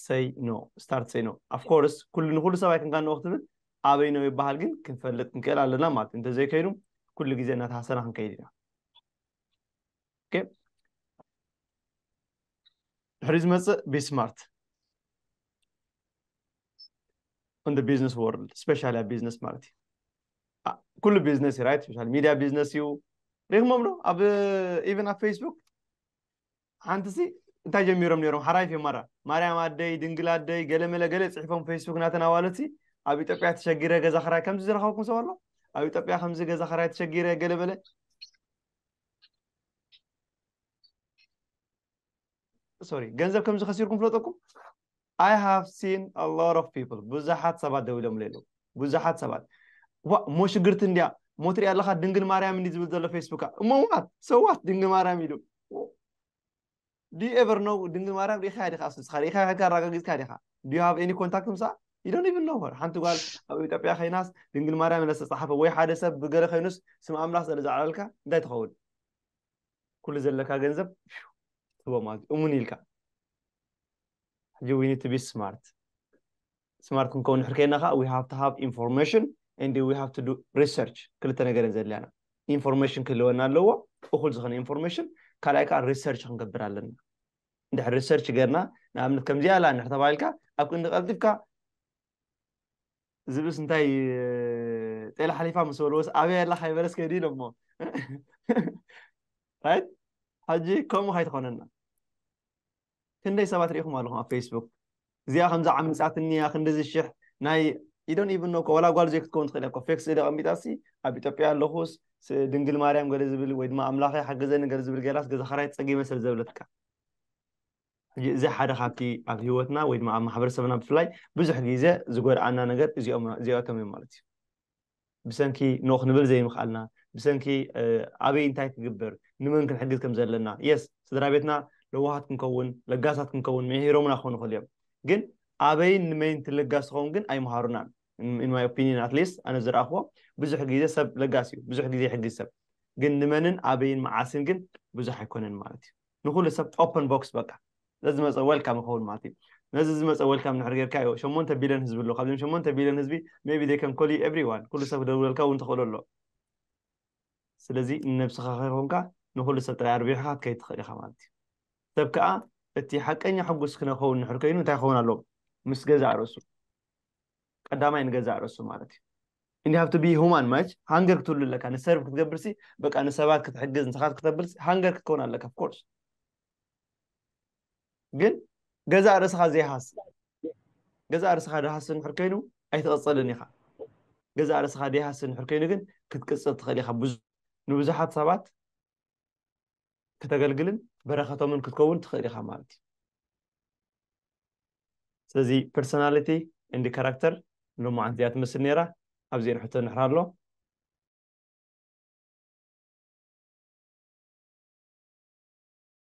say no start say no of course ኩሉ ንኩሉ ሰብ ኣይክንጋንኦ ክትብል ኣበይ ነው ይበሃል ግን ክንፈልጥ ክንክእል ኣለና ማለት እንተዘይከይኑ ኩሉ ግዜ እናተሃሰና ክንከይድ ኢና ድሕሪ ዝመፅእ be smart in the business world special ኣብ business ማለት እዩ ኩሉ business እዩ right social media business እዩ ሪኽሞም ዶ ኣብ even ኣብ Facebook ሓንቲ ሲ እንታይ ጀሚሮም ነይሮም ሓራይፍ እዮም ማራ ማርያም ኣደይ ድንግል ኣደይ ገለመለ ገለ ፅሒፎም Facebook ናተን ኣዋልድ ሲ ኣብ ኢትዮጵያ ተሸጊረ ገዛ ክራይ ከምዚ ዝረኸብኩም ሰብ ኣሎ ኣብ ኢትዮጵያ ከምዚ ገዛ ክራይ ተሸጊረ ገለመለ sorry ገንዘብ ከምዚ ከሲርኩም ፍለጠኩም። I have seen a lot of people፣ ብዙሓት ሰባት ደው ኢሎም ኣለዉ። ብዙሓት ሰባት ዋ ሞ ሽግርቲ እንዲያ ሞትሪ ኣለካ ድንግል ማርያም እንዲ ዝብል ዘሎ ፌስቡካ እሞ what so what ድንግል ማርያም ኢሉ። Do you ever know ድንግል ማርያም ሪኢኻ ዲኻ? ንስኻ ሪኢኻ ዲኻ? ኣረጋጊጽካ ዲኻ? Do you have any contact ምሳ? You don't even know her። ሓንቲ ጓል ኣብ ኢትዮጵያ ከይናስ ድንግል ማርያም ኢለ ዝተጻሓፈ ወይ ሓደ ሰብ ብገለ ከይኑስ ስም ኣምላኽ ስለ ዘዕለልካ እንታይ ትኸውን? ኩሉ ዘለካ ገንዘብ ትቦ ማለት እዩ። እሙን ኢልካ ሕጂ we need to be smart። Smart ክንከውን ንሕር ከይና ከዓ we have to have information and we have to do research። ክልተ ነገር ዘድልያና። Information ክህልወና ኣለዎ፣ እኹል ዝኾነ information። ካልኣይ ከዓ research ክንገብር ኣለና። እንድሕር research ገርና ንኣብነት ከምዚኣ ኣላ እንድሕር ተባሂልካ ኣብ ክንዲ ቀልጢፍካ ዝብስ እንታይ ጤለ ሓሊፋ ምስ በልዎስ ኣበይ ኣላ ካይበለስ ከይዱ ኢሎሞ right። ሕጂ ከምኡ ካይትኾነና። ክንደይ ሰባት ርኢኹም ኣለኹም ኣብ ፌስቡክ እዚኣ ከምዚ ዓሚፃትኒ እያ ክንዲ ዝሽሕ ናይ ኢዶን ኢብን ነው ወላ ጓል ዘይክትከውን ትኽእል እኮ ፌክ ስእሊ ቀሚጣ ሲ ኣብ ኢትዮጵያ ኣለኹስ ድንግል ማርያም ገለ ዝብል ወይ ድማ ኣምላኸ ሓገዘኒ ገለ ዝብል ገላስ ገዛ ኸራይ ፀጊመ ስለ ዘብለትካ። እዚ ሓደ ካብቲ ኣብ ህይወትና ወይ ድማ ኣብ ማሕበረሰብና ብፍላይ ብዙሕ ግዜ ዝጎድኣና ነገር እዚኦም እዚኣቶም እዮም ማለት እዩ። ብሰንኪ ኖ ክንብል ዘይምኽኣልና፣ ብሰንኪ ኣበይ እንታይ ክግበር፣ ንመን ክንሕግዝ ከም ዘለና። የስ ስድራ ቤትና ለዋሃት ክንከውን ለጋሳት ክንከውን ምሒሮምና ክኾኑ ይኽእሉ እዮም። ግን ኣበይን ንመይን ትለጋስ ትኸውን ግን ኣይምሃሩናን። In my opinion at least ኣነ ዝረኣኽዎ ብዙሕ ግዜ ሰብ ለጋስ እዩ፣ ብዙሕ ግዜ ይሕግዝ ሰብ። ግን ንመንን ኣበይን መዓስን ግን ብዙሕ ኣይኮነን ማለት እዩ። ንኹሉ ሰብ ኦፐን ቦክስ በቃ ነዚ ዝመፀ ዌልካም ይኸውን ማለት እዩ። ነዚ ዝመፀ ዌልካም ንሕር ጌርካዮ ሸሞንተ ቢልዮን ህዝቢ ኣሎ። ካብዚም ሸሞንተ ቢልዮን ህዝቢ maybe they can call you everyone ኩሉ ሰብ ክደውለልካ እውን ትኽእሎ ኣሎ። ስለዚ ንነብስኻ ከይኮንካ ንኹሉ ሰብ ጥራይ ኣርቢሕካ ክትከይድ ትኽእል ኢኻ ማለት እዩ። ሰብ ከዓ እቲ ሓቀኛ ሕጉስ ክነኸውን ንሕር ኮይኑ እንታይ ክኸውን ኣለዎ? ምስ ገዛእ ርእሱ ቀዳማይ ንገዛእ ርእሱ ማለት እዩ። እንዲ ሃብቲ ቢ ሁማን ማች ሃንገር ክትብሉ ኣለካ ንሰርቭ ክትገብር ሲ በቃ ንሰባት ክትሕግዝ ንስኻት ክተብል ሃንገር ክትከውን ኣለካ ኦፍኮርስ። ግን ገዛእ ርእስኻ ዘይሃስ ገዛእ ርእስኻ ድሃስ እንድሕር ኮይኑ ኣይትቐጽልን ኢኻ። ገዛእ ርእስኻ ዘይሃስ እንድሕር ኮይኑ ግን ክትቅጽል ትኽእል ኢኻ። ብዙ- ንብዙሓት ሰባት ከተገልግልን በረኸቶምን ክትከውን ትኽእል ኢኻ ማለት እዩ። ስለዚ ፐርሶናሊቲ እንዲ ካራክተር ንሎማዓንቲ እያ ትመስል ነይራ። ኣብዚኤን ሕቶ ንሕር ኣሎ።